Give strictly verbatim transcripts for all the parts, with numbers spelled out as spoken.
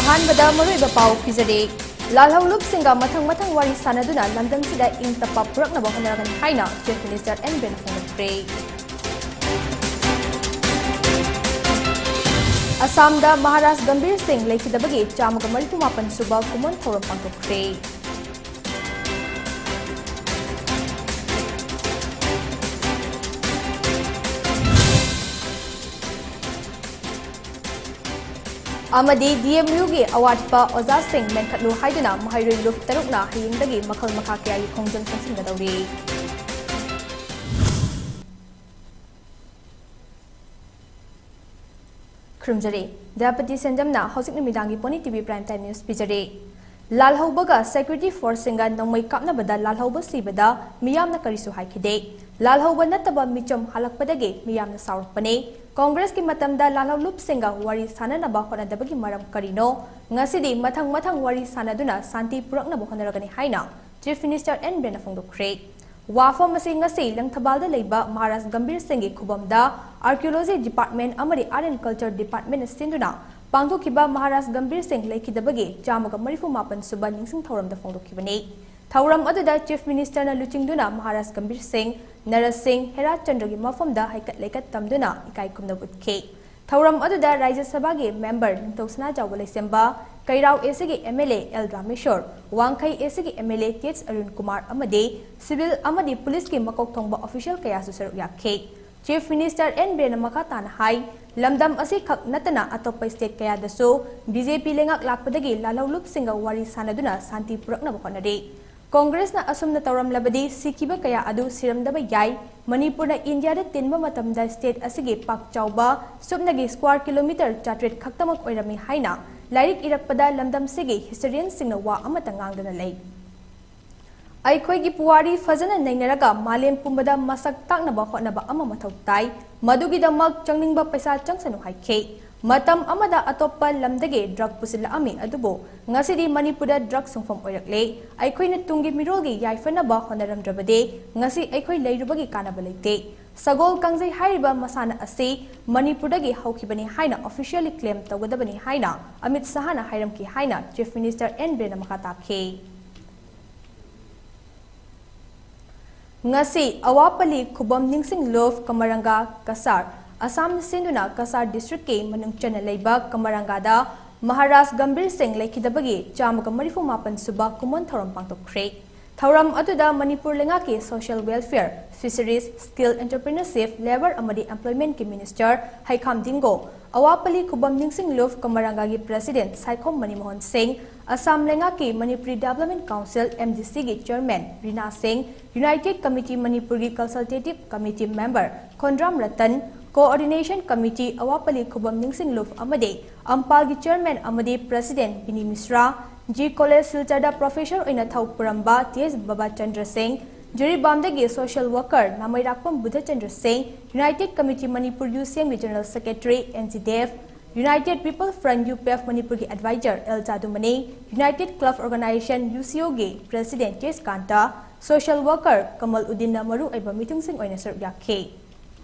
ꯑꯍꯥꯟꯕꯗ ꯃꯔꯨꯑꯣꯏꯕ ꯄꯥꯎ ꯄꯤꯖꯔꯤ꯫ ꯂꯥꯜꯍꯧꯂꯨꯞꯁꯤꯡꯒ ꯃꯊꯪ ꯃꯊꯪ ꯋꯥꯔꯤ ꯁꯥꯅꯗꯨꯅ ꯂꯝꯗꯝꯁꯤꯗ ꯏꯪ ꯇꯞꯄ ꯄꯨꯔꯛꯅꯕ ꯍꯣꯠꯅꯔꯒꯅꯤ ꯍꯥꯏꯅ Chief Minister N ꯕꯤꯔꯦꯟꯅ ꯐꯣꯡꯗꯣꯛꯈ꯭ꯔꯦ꯫ ꯑꯁꯥꯝꯗ ꯃꯍꯥꯔꯥꯖ ꯒꯝꯚꯤꯔ ꯁꯤꯡ ꯂꯩꯈꯤꯗꯕꯒꯤ ꯆꯥꯝꯃꯒ ꯃꯔꯤꯐꯨ ꯃꯥꯄꯟ ꯁꯨꯕ ꯀꯨꯝꯑꯣꯟ ꯊꯧꯔꯝ ꯄꯥꯡꯊꯣꯛꯈ꯭ꯔꯦ꯫ ꯑꯃꯗꯤ D M U ꯒꯤ ꯑꯋꯥꯠꯄ ꯑꯣꯖꯥꯁꯤꯡ ꯃꯦꯟꯈꯠꯂꯨ ꯍꯥꯏꯗꯨꯅ ꯃꯍꯩꯔꯣꯏ ꯂꯨꯞ ꯇꯔꯨꯛꯅ ꯍꯌꯦꯡꯗꯒꯤ ꯃꯈꯜ ꯃꯈꯥ ꯀꯌꯥꯒꯤ ꯈꯣꯡꯖꯪ ꯆꯪꯁꯤꯟꯒꯗꯧꯔꯤ꯫ ꯈꯨꯔꯨꯝꯖꯔꯤ꯫ ꯗꯌꯥꯄꯇꯤ ꯁꯦꯟꯖꯝꯅ ꯍꯧꯖꯤꯛ ꯅꯨꯃꯤꯗꯥꯡꯒꯤ Pony T V Prime Time News ꯄꯤꯖꯔꯤ꯫ ꯂꯥꯜꯍꯧꯕꯒ security force ꯁꯤꯡꯒ ꯅꯣꯡꯃꯩ ꯀꯥꯞꯅꯕꯗ ꯂꯥꯜꯍꯧꯕ ꯁꯤꯕꯗ ꯃꯤꯌꯥꯝꯅ ꯀꯔꯤꯁꯨ ꯍꯥꯏꯈꯤꯗꯦ꯫ ꯂꯥꯜꯍꯧꯕ ꯅꯠꯇꯕ ꯃꯤꯆꯝ ꯍꯜꯂꯛꯄꯗꯒꯤ ꯃꯤꯌꯥꯝꯅ ꯁꯥꯎꯔꯛꯄꯅꯤ꯫ ꯀꯣꯡꯒ꯭ꯔꯦꯁꯀꯤ ꯃꯇꯝꯗ ꯂꯥꯜꯍꯧꯂꯨꯞꯁꯤꯡꯒ ꯋꯥꯔꯤ ꯁꯥꯅꯅꯕ ꯍꯣꯠꯅꯗꯕꯒꯤ ꯃꯔꯝ ꯀꯔꯤꯅꯣ? ꯉꯁꯤꯗꯤ ꯃꯊꯪ ꯃꯊꯪ ꯋꯥꯔꯤ ꯁꯥꯅꯗꯨꯅ ꯁꯥꯟꯇꯤ ꯄꯨꯔꯛꯅꯕ ꯍꯣꯠꯅꯔꯒꯅꯤ ꯍꯥꯏꯅ Chief Minister N ꯕꯤꯔꯦꯟꯅ ꯐꯣꯡꯗꯣꯛꯈ꯭ꯔꯦ꯫ ꯋꯥꯐꯝ ꯑꯁꯤ ꯉꯁꯤ ꯂꯪꯊꯕꯥꯜꯗ ꯂꯩꯕ ꯃꯍꯥꯔꯥꯖ ꯒꯝꯚꯤꯔ ꯁꯤꯡꯒꯤ ꯈꯨꯕꯝꯗ Archaeology Department ꯑꯃꯗꯤ Art and Culture Department ꯅ ꯁꯤꯟꯗꯨꯅ ꯄꯥꯡꯊꯣꯛꯈꯤꯕ ꯃꯍꯥꯔꯥꯖ ꯒꯝꯚꯤꯔ ꯁꯤꯡ ꯂꯩꯈꯤꯗꯕꯒꯤ ꯆꯥꯝꯃꯒ ꯃꯔꯤꯐꯨ ꯃꯥꯄꯟ ꯁꯨꯕ ꯅꯤꯡꯁꯤꯡ ꯊꯧꯔꯝꯗ ꯐꯣꯡꯗꯣꯛꯈꯤꯕꯅꯤ꯫ ꯊꯧꯔꯝ ꯑꯗꯨꯗ Chief Minister ꯅ ꯂꯨꯆꯤꯡꯗꯨꯅ ꯃꯍꯥꯔꯥꯖ ꯒꯝꯚꯤꯔ ꯁꯤꯡ, ꯅꯔ ꯁꯤꯡ, ꯍꯦꯔꯥ ꯆꯟꯗ꯭ꯔꯒꯤ ꯃꯐꯝꯗ ꯍꯩꯀꯠ ꯂꯩꯀꯠ ꯇꯝꯗꯨꯅ ꯏꯀꯥꯏ ꯈꯨꯝꯅꯕ ꯎꯠꯈꯤ꯫ ꯊꯧꯔꯝ ꯑꯗꯨꯗ ꯔꯥꯖ꯭ꯌ ꯁꯚꯥꯒꯤ member ꯅꯤꯡꯊꯧ ꯁꯅꯥꯖꯥꯎꯕ ꯂꯩꯁꯦꯝꯕ, ꯀꯩꯔꯥꯎ A C ꯒꯤ M L A L Rameshwor, ꯋꯥꯡꯈꯩ A C ꯒꯤ M L A T H Arun Kumar ꯑꯃꯗꯤ civil ꯑꯃꯗꯤ ꯄꯨꯂꯤꯁꯀꯤ ꯃꯀꯣꯛ ꯊꯣꯡꯕ official ꯀꯌꯥꯁꯨ ꯁꯔꯨꯛ ꯌꯥꯈꯤ꯫ Chief Minister N ꯕꯤꯔꯦꯟꯅ ꯃꯈꯥ ꯇꯥꯅ ꯍꯥꯏ, ꯂꯝꯗꯝ ꯑꯁꯤ ꯈꯛ ꯅꯠꯇꯅ ꯑꯇꯣꯞꯄ state ꯀꯌꯥꯗꯁꯨ B J P ꯂꯩꯉꯥꯛ ꯂꯥꯛꯄꯗꯒꯤ ꯂꯥꯜꯍꯧꯂꯨꯞꯁꯤꯡꯒ ꯋꯥꯔꯤ ꯁꯥꯅꯗꯨꯅ ꯁꯥꯟꯇꯤ ꯄꯨꯔꯛꯅꯕ ꯍꯣꯠꯅꯔꯤ꯫ ꯀꯣꯡꯒ꯭ꯔꯦꯁꯅ ꯑꯁꯨꯝꯅ ꯇꯧꯔꯝꯂꯕꯗꯤ ꯁꯤꯈꯤꯕ ꯀꯌꯥ ꯑꯗꯨ ꯁꯤꯔꯝꯗꯕ ꯌꯥꯏ꯫ ꯃꯅꯤꯄꯨꯔꯅ ꯏꯟꯗꯤꯌꯥꯗ ꯇꯤꯟꯕ ꯃꯇꯝꯗ state ꯑꯁꯤꯒꯤ ꯄꯥꯛ ꯆꯥꯎꯕ ꯁꯨꯞꯅꯒꯤ square kilometre ꯆꯥꯇ꯭ꯔꯦꯠ ꯈꯛꯇꯃꯛ ꯑꯣꯏꯔꯝꯃꯤ ꯍꯥꯏꯅ ꯂꯥꯏꯔꯤꯛ ꯏꯔꯛꯄꯗ ꯂꯝꯗꯝꯁꯤꯒꯤ historian ꯁꯤꯡꯅ ꯋꯥ ꯑꯃꯠꯇ ꯉꯥꯡꯗꯅ ꯂꯩ꯫ ꯑꯩꯈꯣꯏꯒꯤ ꯄꯨꯋꯥꯔꯤ ꯐꯖꯅ ꯅꯩꯅꯔꯒ ꯃꯥꯂꯦꯝ ꯄꯨꯝꯕꯗ ꯃꯁꯛ ꯇꯥꯛꯅꯕ ꯍꯣꯠꯅꯕ ꯑꯃ ꯃꯊꯧ ꯇꯥꯏ꯫ ꯃꯗꯨꯒꯤꯗꯃꯛ ꯆꯪꯅꯤꯡꯕ ꯄꯩꯁꯥ ꯆꯪꯁꯅꯨ ꯍꯥꯏꯈꯤ꯫ ꯃꯇꯝ ꯑꯃꯗ ꯑꯇꯣꯞꯄ ꯂꯝꯗꯒꯤ drug ꯄꯨꯁꯤꯜꯂꯛꯑꯝꯃꯤ, ꯑꯗꯨꯕꯨ ꯉꯁꯤꯗꯤ ꯃꯅꯤꯄꯨꯔꯗ drug ꯁꯨꯡꯐꯝ ꯑꯣꯏꯔꯛꯂꯦ꯫ ꯑꯩꯈꯣꯏꯅ ꯇꯨꯡꯒꯤ ꯃꯤꯔꯣꯜꯒꯤ ꯌꯥꯏꯐꯅꯕ ꯍꯣꯠꯅꯔꯝꯗ꯭ꯔꯕꯗꯤ ꯉꯁꯤ ꯑꯩꯈꯣꯏ ꯂꯩꯔꯨꯕꯒꯤ ꯀꯥꯟꯅꯕ ꯂꯩꯇꯦ꯫ ꯁꯒꯣꯜ ꯀꯥꯡꯖꯩ ꯍꯥꯏꯔꯤꯕ ꯃꯁꯥꯟꯅ ꯑꯁꯤ ꯃꯅꯤꯄꯨꯔꯗꯒꯤ ꯍꯧꯈꯤꯕꯅꯤ ꯍꯥꯏꯅ officially claim ꯇꯧꯒꯗꯕꯅꯤ ꯍꯥꯏꯅ ꯑꯃꯤꯠ ꯁꯍꯥꯅ ꯍꯥꯏꯔꯝꯈꯤ ꯍꯥꯏꯅ Chief Minister ꯑꯦꯟ ꯕꯤꯔꯦꯟꯅ ꯃꯈꯥ ꯇꯥꯈꯤ꯫ ꯉꯁꯤ ꯑꯋꯥꯄꯜꯂꯤ ꯈꯨꯕꯝ ꯅꯤꯡꯁꯤꯡ ꯂꯨꯞ ꯀꯃꯔꯪꯒꯥ ꯀꯁꯥꯔ, ꯑꯁꯥꯝ ꯁꯤꯟꯗꯨꯅ ꯀꯁꯥꯔ districtꯀꯤ ꯃꯅꯨꯡ ꯆꯟꯅ ꯂꯩꯕ ꯀꯃꯔꯪꯒꯥꯗ ꯃꯍꯥꯔꯥꯖ ꯒꯝꯚꯤꯔ ꯁꯤꯡ ꯂꯩꯈꯤꯗꯕꯒꯤ ꯆꯥꯝꯃꯒ ꯃꯔꯤꯐꯨ ꯃꯥꯄꯟ ꯁꯨꯕ ꯀꯨꯝꯑꯣꯟ ꯊꯧꯔꯝ ꯄꯥꯡꯊꯣꯛꯈ꯭ꯔꯦ꯫ ꯊꯧꯔꯝ ꯑꯗꯨꯗ ꯃꯅꯤꯄꯨꯔ ꯂꯩꯉꯥꯛꯀꯤ Social Welfare, Fisheries, Skill, Entrepreneurship, Labour ꯑꯃꯗꯤ Employmentꯀꯤ Minister ꯍꯩꯈꯥꯝ ꯗꯤꯡꯒꯣ, ꯑꯋꯥꯄꯜꯂꯤ ꯈꯨꯕꯝ ꯅꯤꯡꯁꯤꯡ ꯂꯨꯞ ꯀꯃꯔꯪꯒꯥꯒꯤ President ꯁꯥꯏꯈꯣꯝ ꯃꯅꯤꯃꯣꯍꯟ ꯁꯤꯡ, ꯑꯁꯥꯝ ꯂꯩꯉꯥꯛꯀꯤ Manipuri Development Council, MDCꯒꯤ Chairman ꯔꯤꯅꯥ ꯁꯤꯡ, United Committee ꯃꯅꯤꯄꯨꯔꯒꯤ Consultative Committee Member ꯈꯣꯟꯗ꯭ꯔꯥꯝ Ratan, Coordination Committee ꯑꯋꯥꯄꯜꯂꯤ ꯈꯨꯕꯝ ꯅꯤꯡꯁꯤꯡ ꯂꯨꯞ ꯑꯃꯗꯤ ꯑꯝꯄꯥꯜꯒꯤ Chairman ꯑꯃꯗꯤ President ꯕꯤꯅꯤ ꯃꯤꯁ꯭ꯔꯥ, ꯖꯤ ꯀꯣꯂꯦꯖ ꯁꯤꯜꯆꯔꯗ Professor ꯑꯣꯏꯅ ꯊꯧ ꯄꯨꯔꯝꯕ ꯇꯤ ꯑꯦꯁ ꯕꯕꯥꯆꯟꯗ꯭ꯔ ꯁꯤꯡ, ꯖꯤꯔꯤꯕꯥꯝꯗꯒꯤ Social Worker ꯅꯥꯃꯩꯔꯥꯛꯄꯝ Budhachandra Singh, United Committee Manipur, ꯌꯨꯁꯤꯑꯦꯝꯒꯤ General Secretary N G Dev, United People Front, U P F ꯃꯅꯤꯄꯨꯔꯒꯤ Advisor ꯑꯦꯜ ꯖꯥꯗꯨꯃꯅꯤ, United Club Organization, ꯌꯨꯁꯤꯑꯣꯒꯤ President T S Kanta, Social Worker Kamal ꯎꯗꯤꯟꯅ ꯃꯔꯨ ꯑꯣꯏꯕ ꯃꯤꯊꯨꯡꯁꯤꯡ ꯑꯣꯏꯅ ꯁꯔꯨꯛ ꯌꯥꯈꯤ꯫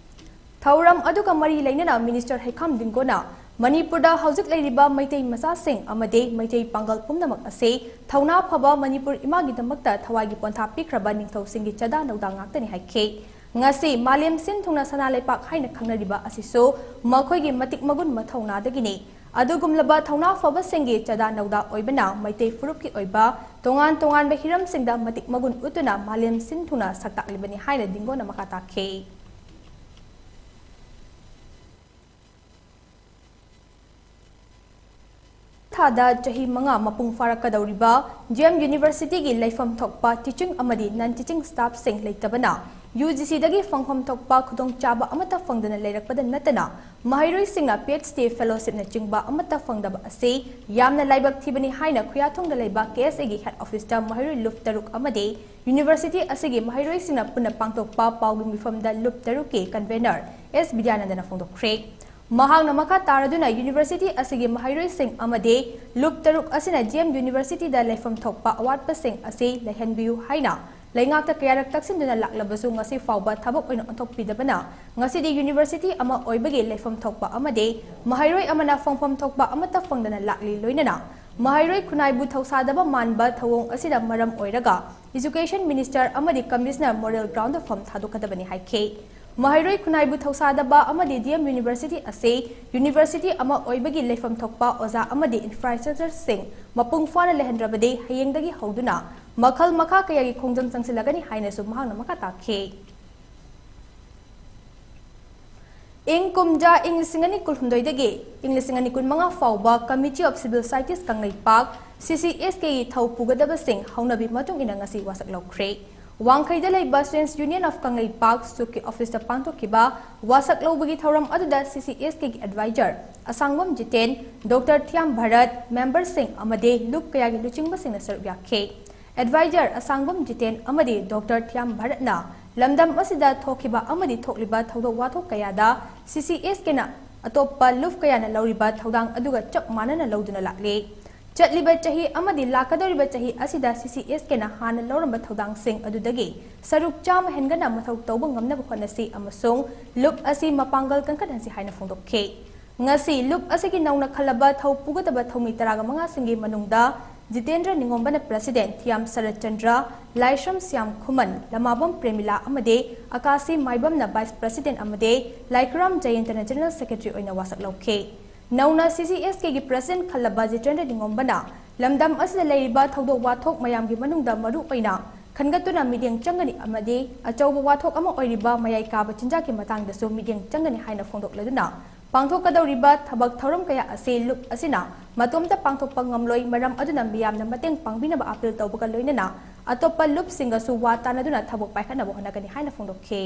ꯊꯧꯔꯝ ꯑꯗꯨꯒ ꯃꯔꯤ ꯂꯩꯅꯅ Minister ꯍꯩꯈꯥꯝ ꯗꯤꯡꯒꯣꯅ ꯃꯅꯤꯄꯨꯔꯗ ꯍꯧꯖꯤꯛ ꯂꯩꯔꯤꯕ ꯃꯩꯇꯩ ꯃꯆꯥꯁꯤꯡ ꯑꯃꯗꯤ ꯃꯩꯇꯩ ꯄꯥꯡꯒꯜ ꯄꯨꯝꯅꯃꯛ ꯑꯁꯤ ꯊꯧꯅꯥ ꯐꯕ ꯃꯅꯤꯄꯨꯔ ꯏꯃꯥꯒꯤꯗꯃꯛꯇ ꯊꯋꯥꯏꯒꯤ ꯄꯣꯟꯊꯥ ꯄꯤꯈ꯭ꯔꯕ ꯅꯤꯡꯊꯧꯁꯤꯡꯒꯤ ꯆꯥꯗꯥ ꯅꯧꯗꯥ ꯉꯥꯛꯇꯅꯤ ꯍꯥꯏꯈꯤ꯫ ꯉꯁꯤ ꯃꯥꯂꯦꯝ ꯁꯤꯟ ꯊꯨꯡꯅ ꯁꯅꯥ ꯂꯩꯄꯥꯛ ꯍꯥꯏꯅ ꯈꯪꯅꯔꯤꯕ ꯑꯁꯤꯁꯨ ꯃꯈꯣꯏꯒꯤ ꯃꯇꯤꯛ ꯃꯒꯨꯟ ꯃꯊꯧꯅꯥꯗꯒꯤꯅꯤ꯫ ꯑꯗꯨꯒꯨꯝꯂꯕ ꯊꯧꯅꯥ ꯐꯕꯁꯤꯡꯒꯤ ꯆꯥꯗꯥ ꯅꯧꯗꯥ ꯑꯣꯏꯕꯅ ꯃꯩꯇꯩ ꯐꯨꯔꯨꯞꯀꯤ ꯑꯣꯏꯕ ꯇꯣꯉꯥꯟ ꯇꯣꯉꯥꯟꯕ ꯍꯤꯔꯝꯁꯤꯡꯗ ꯃꯇꯤꯛ ꯃꯒꯨꯟ ꯎꯠꯇꯨꯅ ꯃꯥꯂꯦꯝ ꯁꯤꯟ ꯊꯨꯡꯅ ꯁꯛꯇꯥꯛꯂꯤꯕꯅꯤ ꯍꯥꯏꯅ ꯗꯤꯡꯒꯣꯅ ꯃꯈꯥ ꯇꯥꯈꯤ꯫ ꯊꯥꯗ ꯆꯍꯤ ꯃꯉꯥ ꯃꯄꯨꯡ ꯐꯥꯔꯛꯀꯗꯧꯔꯤꯕ ꯗꯤ ꯑꯦꯝ ꯌꯨꯅꯤꯚꯔꯁꯤꯇꯤꯒꯤ ꯂꯩꯐꯝ ꯊꯣꯛꯄ teaching ꯑꯃꯗꯤ non teaching staffꯁꯤꯡ ꯂꯩꯇꯕꯅ ꯌꯨ ꯖꯤ ꯁꯤꯗꯒꯤ ꯐꯪꯐꯝ ꯊꯣꯛꯄ ꯈꯨꯗꯣꯡꯆꯥꯕ ꯑꯃꯠꯇ ꯐꯪꯗꯅ ꯂꯩꯔꯛꯄꯗ ꯅꯠꯇꯅ ꯃꯍꯩꯔꯣꯏꯁꯤꯡꯅ ꯄꯤ ꯑꯩꯆ ꯗꯤ fellowshipꯅꯆꯤꯡꯕ ꯑꯃꯠꯇ ꯐꯪꯗꯕ ꯑꯁꯤ ꯌꯥꯝꯅ ꯂꯥꯏꯕꯛ ꯊꯤꯕꯅꯤ ꯍꯥꯏꯅ ꯈꯨꯌꯥꯊꯣꯡꯗ ꯂꯩꯕ ꯀꯦ ꯑꯦꯁ ꯑꯦꯒꯤ head officeꯇ ꯃꯍꯩꯔꯣꯏ ꯂꯨꯞ ꯇꯔꯨꯛ ꯑꯃꯗꯤ ꯌꯨꯅꯤꯚꯔꯁꯤꯇꯤ ꯑꯁꯤꯒꯤ ꯃꯍꯩꯔꯣꯏꯁꯤꯡꯅ ꯄꯨꯟꯅ ꯄꯥꯡꯊꯣꯛꯄ ꯄꯥꯎꯒꯤ ꯃꯤꯐꯝꯗ ꯂꯨꯞ ꯇꯔꯨꯛꯀꯤ convener ꯑꯦꯁ ꯕꯤꯗ꯭ꯌꯥꯅꯟꯗꯅ ꯐꯣꯡꯗꯣꯛꯈ꯭ꯔꯦ꯫ ꯃꯍꯥꯛꯅ ꯃꯈꯥ ꯇꯥꯔꯗꯨꯅ ꯌꯨꯅꯤꯚꯔꯁꯤꯇꯤ ꯑꯁꯤꯒꯤ ꯃꯍꯩꯔꯣꯏꯁꯤꯡ ꯑꯃꯗꯤ ꯂꯨꯞ ꯇꯔꯨꯛ ꯑꯁꯤꯅ ꯗꯤ ꯑꯦꯝ ꯌꯨꯅꯤꯚꯔꯁꯤꯇꯤꯗ ꯂꯩꯐꯝ ꯊꯣꯛꯄ ꯑꯋꯥꯠꯄꯁꯤꯡ ꯑꯁꯤ ꯂꯩꯍꯟꯕꯤꯌꯨ ꯍꯥꯏꯅ ꯂꯩꯉꯥꯛꯇ ꯀꯌꯥꯔꯛ ꯇꯛꯁꯤꯟꯗꯨꯅ ꯂꯥꯛꯂꯕꯁꯨ ꯉꯁꯤ ꯐꯥꯎꯕ ꯊꯕꯛ ꯑꯣꯏꯅ ꯑꯣꯟꯊꯣꯛꯄꯤꯗꯕꯅ ꯉꯁꯤꯗꯤ university ꯑꯃ ꯑꯣꯏꯕꯒꯤ ꯂꯩꯐꯝ ꯊꯣꯛꯄ ꯑꯃꯗꯤ ꯃꯍꯩꯔꯣꯏ ꯑꯃꯅ ꯐꯪꯐꯝ ꯊꯣꯛꯄ ꯑꯃꯠꯇ ꯐꯪꯗꯅ ꯂꯥꯛꯂꯤ꯫ ꯂꯣꯏꯅꯅ ꯃꯍꯩꯔꯣꯏ ꯈꯨꯟꯅꯥꯏꯕꯨ ꯊꯧꯁꯥꯗꯕ ꯃꯥꯟꯕ ꯊꯧꯑꯣꯡ ꯑꯁꯤꯅ ꯃꯔꯝ ꯑꯣꯏꯔꯒ education minister ꯑꯃꯗꯤ commissioner moral ground ꯐꯝ ꯊꯥꯗꯣꯛꯀꯗꯕꯅꯤ ꯍꯥꯏꯈꯤ꯫ ꯃꯍꯩꯔꯣꯏ ꯈꯨꯟꯅꯥꯏꯕꯨ ꯊꯧꯁꯥꯗꯕ ꯑꯃꯗꯤ D M university ꯑꯁꯤ university ꯑꯃ ꯑꯣꯏꯕꯒꯤ ꯂꯩꯐꯝ ꯊꯣꯛꯄ ꯑꯣꯖꯥ ꯑꯃꯗꯤ infrastructureꯁꯤꯡ ꯃꯄꯨꯡ ꯐꯥꯅ ꯂꯩꯍꯟꯗ꯭ꯔꯕꯗꯤ ꯍꯌꯦꯡꯗꯒꯤ ꯍꯧꯗꯨꯅ ꯃꯈꯜ ꯃꯈꯥ ꯀꯌꯥꯒꯤ ꯈꯣꯡꯖꯪ ꯆꯪꯁꯤꯜꯂꯒꯅꯤ ꯍꯥꯏꯅꯁꯨ ꯃꯍꯥꯛꯅ ꯃꯈꯥ ꯇꯥꯈꯤ꯫ ꯏꯪ ꯀꯨꯝꯖꯥ ꯏꯪ ꯂꯤꯁꯤꯡ ꯑꯅꯤ ꯀꯨꯟꯍꯨꯝꯗꯣꯏꯗꯒꯤ ꯏꯪ ꯂꯤꯁꯤꯡ ꯑꯅꯤ ꯀꯨꯟꯃꯉꯥ ꯐꯥꯎꯕ Committee of Civil Societies Kangleipak, C C S Kꯒꯤ ꯊꯧ ꯄꯨꯒꯗꯕꯁꯤꯡ ꯍꯧꯅꯕꯤ ꯃꯇꯨꯡ ꯏꯟꯅ ꯉꯁꯤ ꯋꯥꯁꯛ ꯂꯧꯈ꯭ꯔꯦ꯫ ꯋꯥꯡꯈꯩꯗ ꯂꯩꯕ Students Union of ꯀꯪꯂꯩꯄꯥꯛ ꯁꯨꯛꯀꯤ officeꯇ ꯄꯥꯡꯊꯣꯛꯈꯤꯕ ꯋꯥꯁꯛ ꯂꯧꯕꯒꯤ ꯊꯧꯔꯝ ꯑꯗꯨꯗ C C S Kꯒꯤ advisor ꯑꯁꯥꯡꯕꯝ Jiten, Doctor ꯊꯤꯌꯥꯝ ꯚꯥꯔꯠ, memberꯁꯤꯡ ꯑꯃꯗꯤ ꯂꯨꯞ ꯀꯌꯥꯒꯤ ꯂꯨꯆꯤꯡꯕꯁꯤꯡꯅ ꯁꯔꯨꯛ ꯌꯥꯈꯤ꯫ Advisor ꯑꯁꯥꯡꯕꯝ ꯖꯤꯇꯦꯟ ꯑꯃꯗꯤ Doctor ꯊꯤꯌꯥꯝ ꯚꯥꯔꯠꯅ ꯂꯝꯗꯝ ꯑꯁꯤꯗ ꯊꯣꯛꯈꯤꯕ ꯑꯃꯗꯤ ꯊꯣꯛꯂꯤꯕ ꯊꯧꯗꯣꯛ ꯋꯥꯊꯣꯛ ꯀꯌꯥꯗ C C S Kꯅ ꯑꯇꯣꯞꯄ ꯂꯨꯞ ꯀꯌꯥꯅ ꯂꯧꯔꯤꯕ ꯊꯧꯗꯥꯡ ꯑꯗꯨꯒ ꯆꯞ ꯃꯥꯟꯅꯅ ꯂꯧꯗꯨꯅ ꯂꯥꯛꯂꯤ꯫ ꯆꯠꯂꯤꯕ ꯆꯍꯤ ꯑꯃꯗꯤ ꯂꯥꯛꯀꯗꯧꯔꯤꯕ ꯆꯍꯤ ꯑꯁꯤꯗ C C S Kꯅ ꯍꯥꯟꯅ ꯂꯧꯔꯝꯕ ꯊꯧꯗꯥꯡꯁꯤꯡ ꯑꯗꯨꯗꯒꯤ ꯁꯔꯨꯛ ꯆꯥꯝꯃ ꯍꯦꯟꯒꯠꯅ ꯃꯊꯧ ꯇꯧꯕ ꯉꯝꯅꯕ ꯍꯣꯠꯅꯁꯤ ꯑꯃꯁꯨꯡ ꯂꯨꯞ ꯑꯁꯤ ꯃꯄꯥꯡꯒꯜ ꯀꯟꯈꯠꯍꯟꯁꯤ ꯍꯥꯏꯅ ꯐꯣꯡꯗꯣꯛꯈꯤ꯫ ꯉꯁꯤ ꯂꯨꯞ ꯑꯁꯤꯒꯤ ꯅꯧꯅ ꯈꯜꯂꯕ ꯊꯧ ꯄꯨꯒꯗꯕ ꯊꯧꯃꯤ ꯇꯔꯥꯃꯉꯥꯁꯤꯡꯒꯤ ꯃꯅꯨꯡꯗ ꯖꯤꯇꯦꯟꯗ꯭ꯔ ꯅꯤꯉꯣꯝꯕꯅ president, ꯊꯤꯌꯥꯝ ꯁꯔꯠ ꯆꯟꯗ꯭ꯔ, ꯂꯥꯏꯁ꯭ꯔꯝ ꯁ꯭ꯌꯥꯝ ꯈꯨꯃꯟ, ꯂꯃꯥꯕꯝ ꯄ꯭ꯔꯦꯃꯤꯂꯥ ꯑꯃꯗꯤ ꯑꯀꯥꯁꯤ ꯃꯥꯏꯕꯝꯅ vice president ꯑꯃꯗꯤ ꯂꯥꯏꯈꯨꯔꯥꯝ ꯖꯌꯦꯟꯇꯅ general secretary ꯑꯣꯏꯅ ꯋꯥꯁꯛ ꯂꯧꯈꯤ꯫ ꯅꯧꯅ C C S Kꯒꯤ president ꯈꯜꯂꯕ Jitendra ꯅꯤꯉꯣꯝꯕꯅ ꯂꯝꯗꯝ ꯑꯁꯤꯗ ꯂꯩꯔꯤꯕ ꯊꯧꯗꯣꯛ ꯋꯥꯊꯣꯛ ꯃꯌꯥꯝꯒꯤ ꯃꯅꯨꯡꯗ ꯃꯔꯨ ꯑꯣꯏꯅ ꯈꯟꯒꯠꯇꯨꯅ ꯃꯤꯠꯌꯦꯡ ꯆꯪꯒꯅꯤ ꯑꯃꯗꯤ ꯑꯆꯧꯕ ꯋꯥꯊꯣꯛ ꯑꯃ ꯑꯣꯏꯔꯤꯕ ꯃꯌꯥꯏ ꯀꯥꯕ ꯆꯤꯟꯖꯥꯛꯀꯤ ꯃꯇꯥꯡꯗꯁꯨ ꯃꯤꯠꯌꯦꯡ ꯆꯪꯒꯅꯤ ꯍꯥꯏꯅ ꯐꯣꯡꯗꯣꯛꯂꯗꯨꯅ ꯄꯥꯡꯊꯣꯛꯀꯗꯧꯔꯤꯕ ꯊꯕꯛ ꯊꯧꯔꯝ ꯀꯌꯥ ꯑꯁꯤ ꯂꯨꯞ ꯑꯁꯤꯅ ꯃꯇꯣꯝꯇ ꯄꯥꯡꯊꯣꯛꯄ ꯉꯝꯂꯣꯏ, ꯃꯔꯝ ꯑꯗꯨꯅ ꯃꯤꯌꯥꯝꯅ ꯃꯇꯦꯡ ꯄꯥꯡꯕꯤꯅꯕ appeal ꯇꯧꯕꯒ ꯂꯣꯏꯅꯅ ꯑꯇꯣꯞꯄ ꯂꯨꯞꯁꯤꯡꯒꯁꯨ ꯋꯥ ꯇꯥꯅꯗꯨꯅ ꯊꯕꯛ ꯄꯥꯏꯈꯠꯅꯕ ꯍꯣꯠꯅꯒꯅꯤ ꯍꯥꯏꯅ ꯐꯣꯡꯗꯣꯛꯈꯤ꯫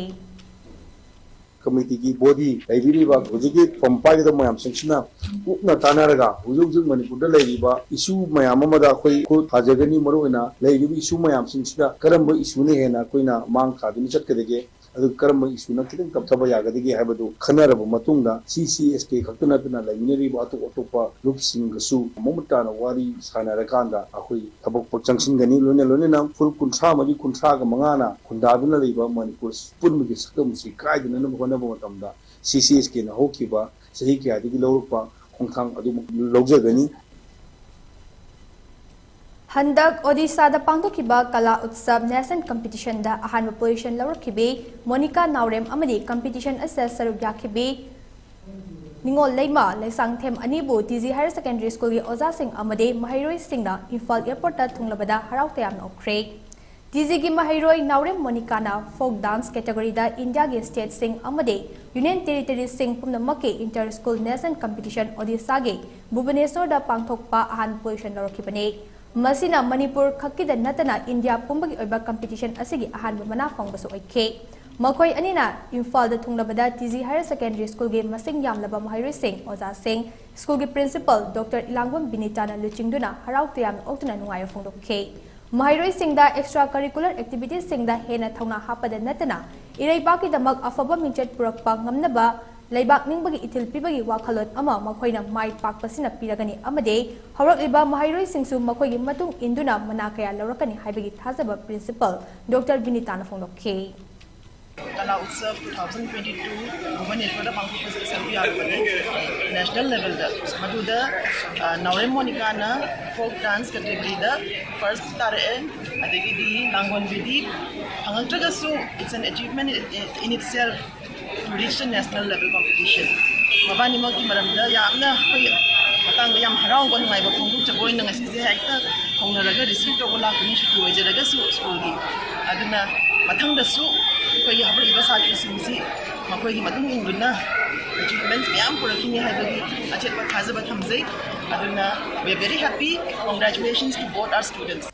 Committeeꯒꯤ body ꯂꯩꯕꯤꯔꯤꯕ ꯍꯧꯖꯤꯛꯀꯤ ꯐꯝ ꯄꯥꯏꯒꯗꯕ ꯃꯌꯥꯝꯁꯤꯡꯁꯤꯅ ꯀꯨꯞꯅ ꯇꯥꯟꯅꯔꯒ ꯍꯧꯖꯤꯛ ꯍꯧꯖꯤꯛ ꯃꯅꯤꯄꯨꯔꯗ ꯂꯩꯔꯤꯕ issue ꯃꯌꯥꯝ ꯑꯃꯗ ꯑꯩꯈꯣꯏ ꯈꯨꯠ ꯊꯥꯖꯒꯅꯤ꯫ ꯃꯔꯨꯑꯣꯏꯅ ꯂꯩꯔꯤꯕ issue ꯃꯌꯥꯝꯁꯤꯡꯁꯤꯗ ꯀꯔꯝꯕ issueꯅ ꯍꯦꯟꯅ ꯑꯩꯈꯣꯏꯅ ꯃꯥꯡ ꯊꯥꯗꯨꯅ ꯆꯠꯀꯗꯒꯦ? ꯑꯗꯨ ꯀꯔꯝꯕ ꯏꯁꯨꯅ ꯈꯤꯇꯪ ꯇꯞꯊꯕ ꯌꯥꯒꯗꯒꯦ ꯍꯥꯏꯕꯗꯨ ꯈꯟꯅꯔꯕ ꯃꯇꯨꯡꯗ, ꯁꯤ ꯁꯤ ꯑꯦꯁ ꯀꯦ ꯈꯛꯇ ꯅꯠꯇꯅ ꯂꯩꯃꯤꯟꯅꯔꯤꯕ ꯑꯇꯣꯞ ꯑꯇꯣꯞꯄ ꯂꯨꯞꯁꯤꯡꯒꯁꯨ ꯃꯃꯨꯠ ꯇꯥꯅ ꯋꯥꯔꯤ ꯁꯥꯟꯅꯔꯀꯥꯟꯗ, ꯑꯩꯈꯣꯏ ꯊꯕꯛ ꯆꯪꯁꯤꯟꯒꯅꯤ꯫ ꯂꯣꯏꯅ ꯂꯣꯏꯅꯅ ꯐꯨꯜ ꯀꯨꯟꯊ꯭ꯔꯥ ꯃꯔꯤ ꯀꯨꯟꯊ꯭ꯔꯥꯒ ꯃꯉꯥꯅ ꯈꯨꯟꯗꯥꯗꯨꯅ ꯂꯩꯕ ꯃꯅꯤꯄꯨꯔ ꯄꯨꯟꯕꯒꯤ ꯁꯛꯇꯝ ꯑꯁꯤ ꯀꯥꯏꯗꯅꯅꯕ ꯍꯣꯠꯅꯕ ꯃꯇꯝꯗ, ꯁꯤ ꯁꯤ ꯑꯦꯁ ꯀꯦꯅ ꯍꯧꯈꯤꯕ ꯆꯍꯤ ꯀꯌꯥꯗꯒꯤ ꯂꯧꯔꯛꯄ ꯈꯣꯡꯊꯥꯡ ꯑꯗꯨꯃꯛ ꯂꯧꯖꯒꯅꯤ꯫ ꯍꯟꯗꯛ ꯑꯣꯗꯤꯁꯥꯗ ꯄꯥꯡꯊꯣꯛꯈꯤꯕ ꯀꯂꯥ ꯎꯠꯁꯕ ꯅꯦꯁꯅꯦꯜ ꯀꯝꯄꯤꯇꯤꯁꯟꯗ ꯑꯍꯥꯟꯕ ꯄꯣꯖꯤꯁꯟ ꯂꯧꯔꯛꯈꯤꯕꯤ ꯃꯣꯅꯤꯀꯥ ꯅꯥꯎꯔꯦꯝ ꯑꯃꯗꯤ ꯀꯝꯄꯤꯇꯤꯁꯟ ꯑꯁꯤꯗ ꯁꯔꯨꯛ ꯌꯥꯈꯤꯕꯤ ꯅꯤꯉꯣꯜ ꯂꯩꯃ ꯂꯩꯁꯥꯡꯊꯦꯝ ꯑꯅꯤꯕꯨ ꯇꯤ ꯖꯤ ꯍꯥꯌꯔ ꯁꯦꯀꯦꯟꯗꯔꯤ ꯁ꯭ꯀꯨꯜꯒꯤ ꯑꯣꯖꯥꯁꯤꯡ ꯑꯃꯗꯤ ꯃꯍꯩꯔꯣꯏꯁꯤꯡꯅ ꯏꯝꯐꯥꯜ ꯑꯦꯌꯔꯄꯣꯔꯠꯇ ꯊꯨꯡꯂꯕꯗ ꯍꯔꯥꯎ ꯇꯌꯥꯝꯅ ꯑꯣꯛꯈ꯭ꯔꯦ꯫ ꯇꯤ ꯖꯤꯒꯤ ꯃꯍꯩꯔꯣꯏ ꯅꯥꯎꯔꯦꯝ ꯃꯣꯅꯤꯀꯥꯅ ꯐꯣꯛ ꯗꯥꯟꯁ ꯀꯦꯇꯦꯒꯣꯔꯤꯗ ꯏꯟꯗꯤꯌꯥꯒꯤ ꯁ꯭ꯇꯦꯠꯁꯤꯡ ꯑꯃꯗꯤ ꯌꯨꯅꯤꯌꯟ ꯇꯦꯔꯤꯇꯣꯔꯤꯁꯤꯡ ꯄꯨꯝꯅꯃꯛꯀꯤ ꯏꯟꯇꯔ ꯁ꯭ꯀꯨꯜ ꯅꯦꯁꯅꯦꯜ ꯀꯝꯄꯤꯇꯤꯁꯟ ꯑꯣꯗꯤꯁꯥꯒꯤ ꯚꯨꯕꯅꯦꯁꯣꯔꯗ ꯄꯥꯡꯊꯣꯛꯄ ꯑꯍꯥꯟꯕ ꯄꯣꯖꯤꯁꯟ ꯂꯧꯔꯛꯈꯤꯕꯅꯤ꯫ ꯃꯁꯤꯅ ꯃꯅꯤꯄꯨꯔ ꯈꯛꯀꯤꯗ ꯅꯠꯇꯅ ꯏꯟꯗꯤꯌꯥ ꯄꯨꯝꯕꯒꯤ ꯑꯣꯏꯕ ꯀꯝꯄꯤꯇꯤꯁꯟ ꯑꯁꯤꯒꯤ ꯑꯍꯥꯟꯕ ꯃꯅꯥ ꯐꯪꯕꯁꯨ ꯑꯣꯏꯈꯤ꯫ ꯃꯈꯣꯏ ꯑꯅꯤꯅ ꯏꯝꯐꯥꯜꯗ ꯊꯨꯡꯂꯕꯗ ꯇꯤ ꯖꯤ ꯍꯥꯌꯔ ꯁꯦꯀꯦꯟꯗꯔꯤ ꯁ꯭ꯀꯨꯜꯒꯤ ꯃꯁꯤꯡ ꯌꯥꯝꯂꯕ ꯃꯍꯩꯔꯣꯏꯁꯤꯡ, ꯑꯣꯖꯥꯁꯤꯡ, ꯁ꯭ꯀꯨꯜꯒꯤ ꯄ꯭ꯔꯤꯟꯁꯤꯄꯜ ꯗꯣꯛꯇꯔ ꯏꯂꯥꯡꯕꯝ ꯕꯤꯅꯤꯇꯥꯅ ꯂꯨꯆꯤꯡꯗꯨꯅ ꯍꯔꯥꯎ ꯇꯌꯥꯝꯅ ꯑꯣꯛꯇꯨꯅ ꯅꯨꯡꯉꯥꯏꯕ ꯐꯣꯡꯗꯣꯛꯈꯤ꯫ ꯃꯍꯩꯔꯣꯏꯁꯤꯡꯗ ꯑꯦꯛꯁꯇ꯭ꯔꯥ ꯀꯔꯤꯀꯨꯂꯔ ꯑꯦꯛꯇꯤꯚꯤꯇꯤꯁꯁꯤꯡꯗ ꯍꯦꯟꯅ ꯊꯧꯅꯥ ꯍꯥꯞꯄꯗ ꯅꯠꯇꯅ ꯏꯔꯩꯕꯥꯛꯀꯤꯗꯃꯛ ꯑꯐꯕ ꯃꯤꯡꯆꯠ ꯄꯨꯔꯛꯄ ꯉꯝꯅꯕ ꯂꯩꯕꯥꯛ ꯅꯤꯡꯕꯒꯤ ꯏꯊꯤꯜ ꯄꯤꯕꯒꯤ ꯋꯥꯈꯜꯂꯣꯟ ꯑꯃ ꯃꯈꯣꯏꯅ ꯃꯥꯏ ꯄꯥꯛꯄꯁꯤꯅ ꯄꯤꯔꯒꯅꯤ ꯑꯃꯗꯤ ꯍꯧꯔꯛꯂꯤꯕ ꯃꯍꯩꯔꯣꯏꯁꯤꯡꯁꯨ ꯃꯈꯣꯏꯒꯤ ꯃꯇꯨꯡ ꯏꯟꯗꯨꯅ ꯃꯅꯥ ꯀꯌꯥ ꯂꯧꯔꯛꯀꯅꯤ ꯍꯥꯏꯕꯒꯤ ꯊꯥꯖꯕ ꯄ꯭ꯔꯤꯟꯁꯤꯄꯜ ꯗꯣꯛꯇꯔ ꯕꯤꯅꯤꯇꯥꯅ ꯐꯣꯡꯗꯣꯛꯈꯤ꯫ ꯀꯂꯥ ꯎꯠꯁꯕ ꯇꯨ ꯊꯥꯎꯖꯟ ꯇ꯭ꯋꯦꯟꯇꯤ ꯇꯨ ꯚꯨꯕꯅꯦꯁ꯭ꯋꯔꯗ ꯄꯥꯡꯊꯣꯛꯄꯁꯤꯗ ꯁꯔꯨꯛ ꯌꯥꯔꯨꯕꯅꯤ, ꯅꯦꯁꯅꯦꯜ ꯂꯦꯚꯦꯜꯗ꯫ ꯃꯗꯨꯗ, ꯑ, ꯅꯥꯎꯔꯦꯝ ꯃꯣꯅꯤꯀꯥꯅ ꯐꯣꯛ ꯗꯥꯟꯁ ꯀꯦꯇꯦꯒꯣꯔꯤꯗ ꯐꯥꯔꯁ ꯇꯥꯔꯛꯑꯦ꯫ ꯑꯗꯒꯤꯗꯤ ꯂꯥꯡꯒꯣꯟꯕꯤꯗꯤ ꯐꯪꯉꯛꯇ꯭ꯔꯒꯁꯨ, it's an achievement in itself to reach the national level competition. ꯃꯕꯥꯅꯤꯃꯛꯀꯤ ꯃꯔꯝꯗ ꯌꯥꯝꯅ ꯑꯩꯈꯣꯏ ꯃꯇꯥꯡꯗ ꯌꯥꯝ ꯍꯔꯥꯎꯕ, ꯅꯨꯡꯉꯥꯏꯕ ꯐꯣꯡꯗꯣꯛꯆꯕ ꯑꯣꯏꯅ ꯉꯁꯤꯁꯦ ꯍꯦꯛꯇ ꯍꯧꯅꯔꯒ ꯔꯤꯁꯤꯞ ꯇꯧꯕ ꯂꯥꯛꯄꯅꯤ, ꯁꯨꯇꯤ ꯑꯣꯏꯖꯔꯒꯁꯨ ꯁ꯭ꯀꯨꯜꯒꯤ꯫ ꯑꯗꯨꯅ ꯃꯊꯪꯗꯁꯨ ꯑꯩꯈꯣꯏꯒꯤ ꯍꯧꯔꯛꯂꯤꯕ ꯁꯥꯇ꯭ꯔꯁꯤꯡꯁꯤ ꯃꯈꯣꯏꯒꯤ ꯃꯇꯨꯡ ꯏꯟꯗꯨꯅ ꯑꯦꯆꯤꯚꯃꯦꯟꯠꯁ ꯃꯌꯥꯝ ꯄꯨꯔꯛꯈꯤꯅꯤ ꯍꯥꯏꯕꯒꯤ ꯑꯆꯦꯠꯄ ꯊꯥꯖꯕ ꯊꯝꯖꯩ꯫ ꯑꯗꯨꯅ we are very happy, congratulations to both our students.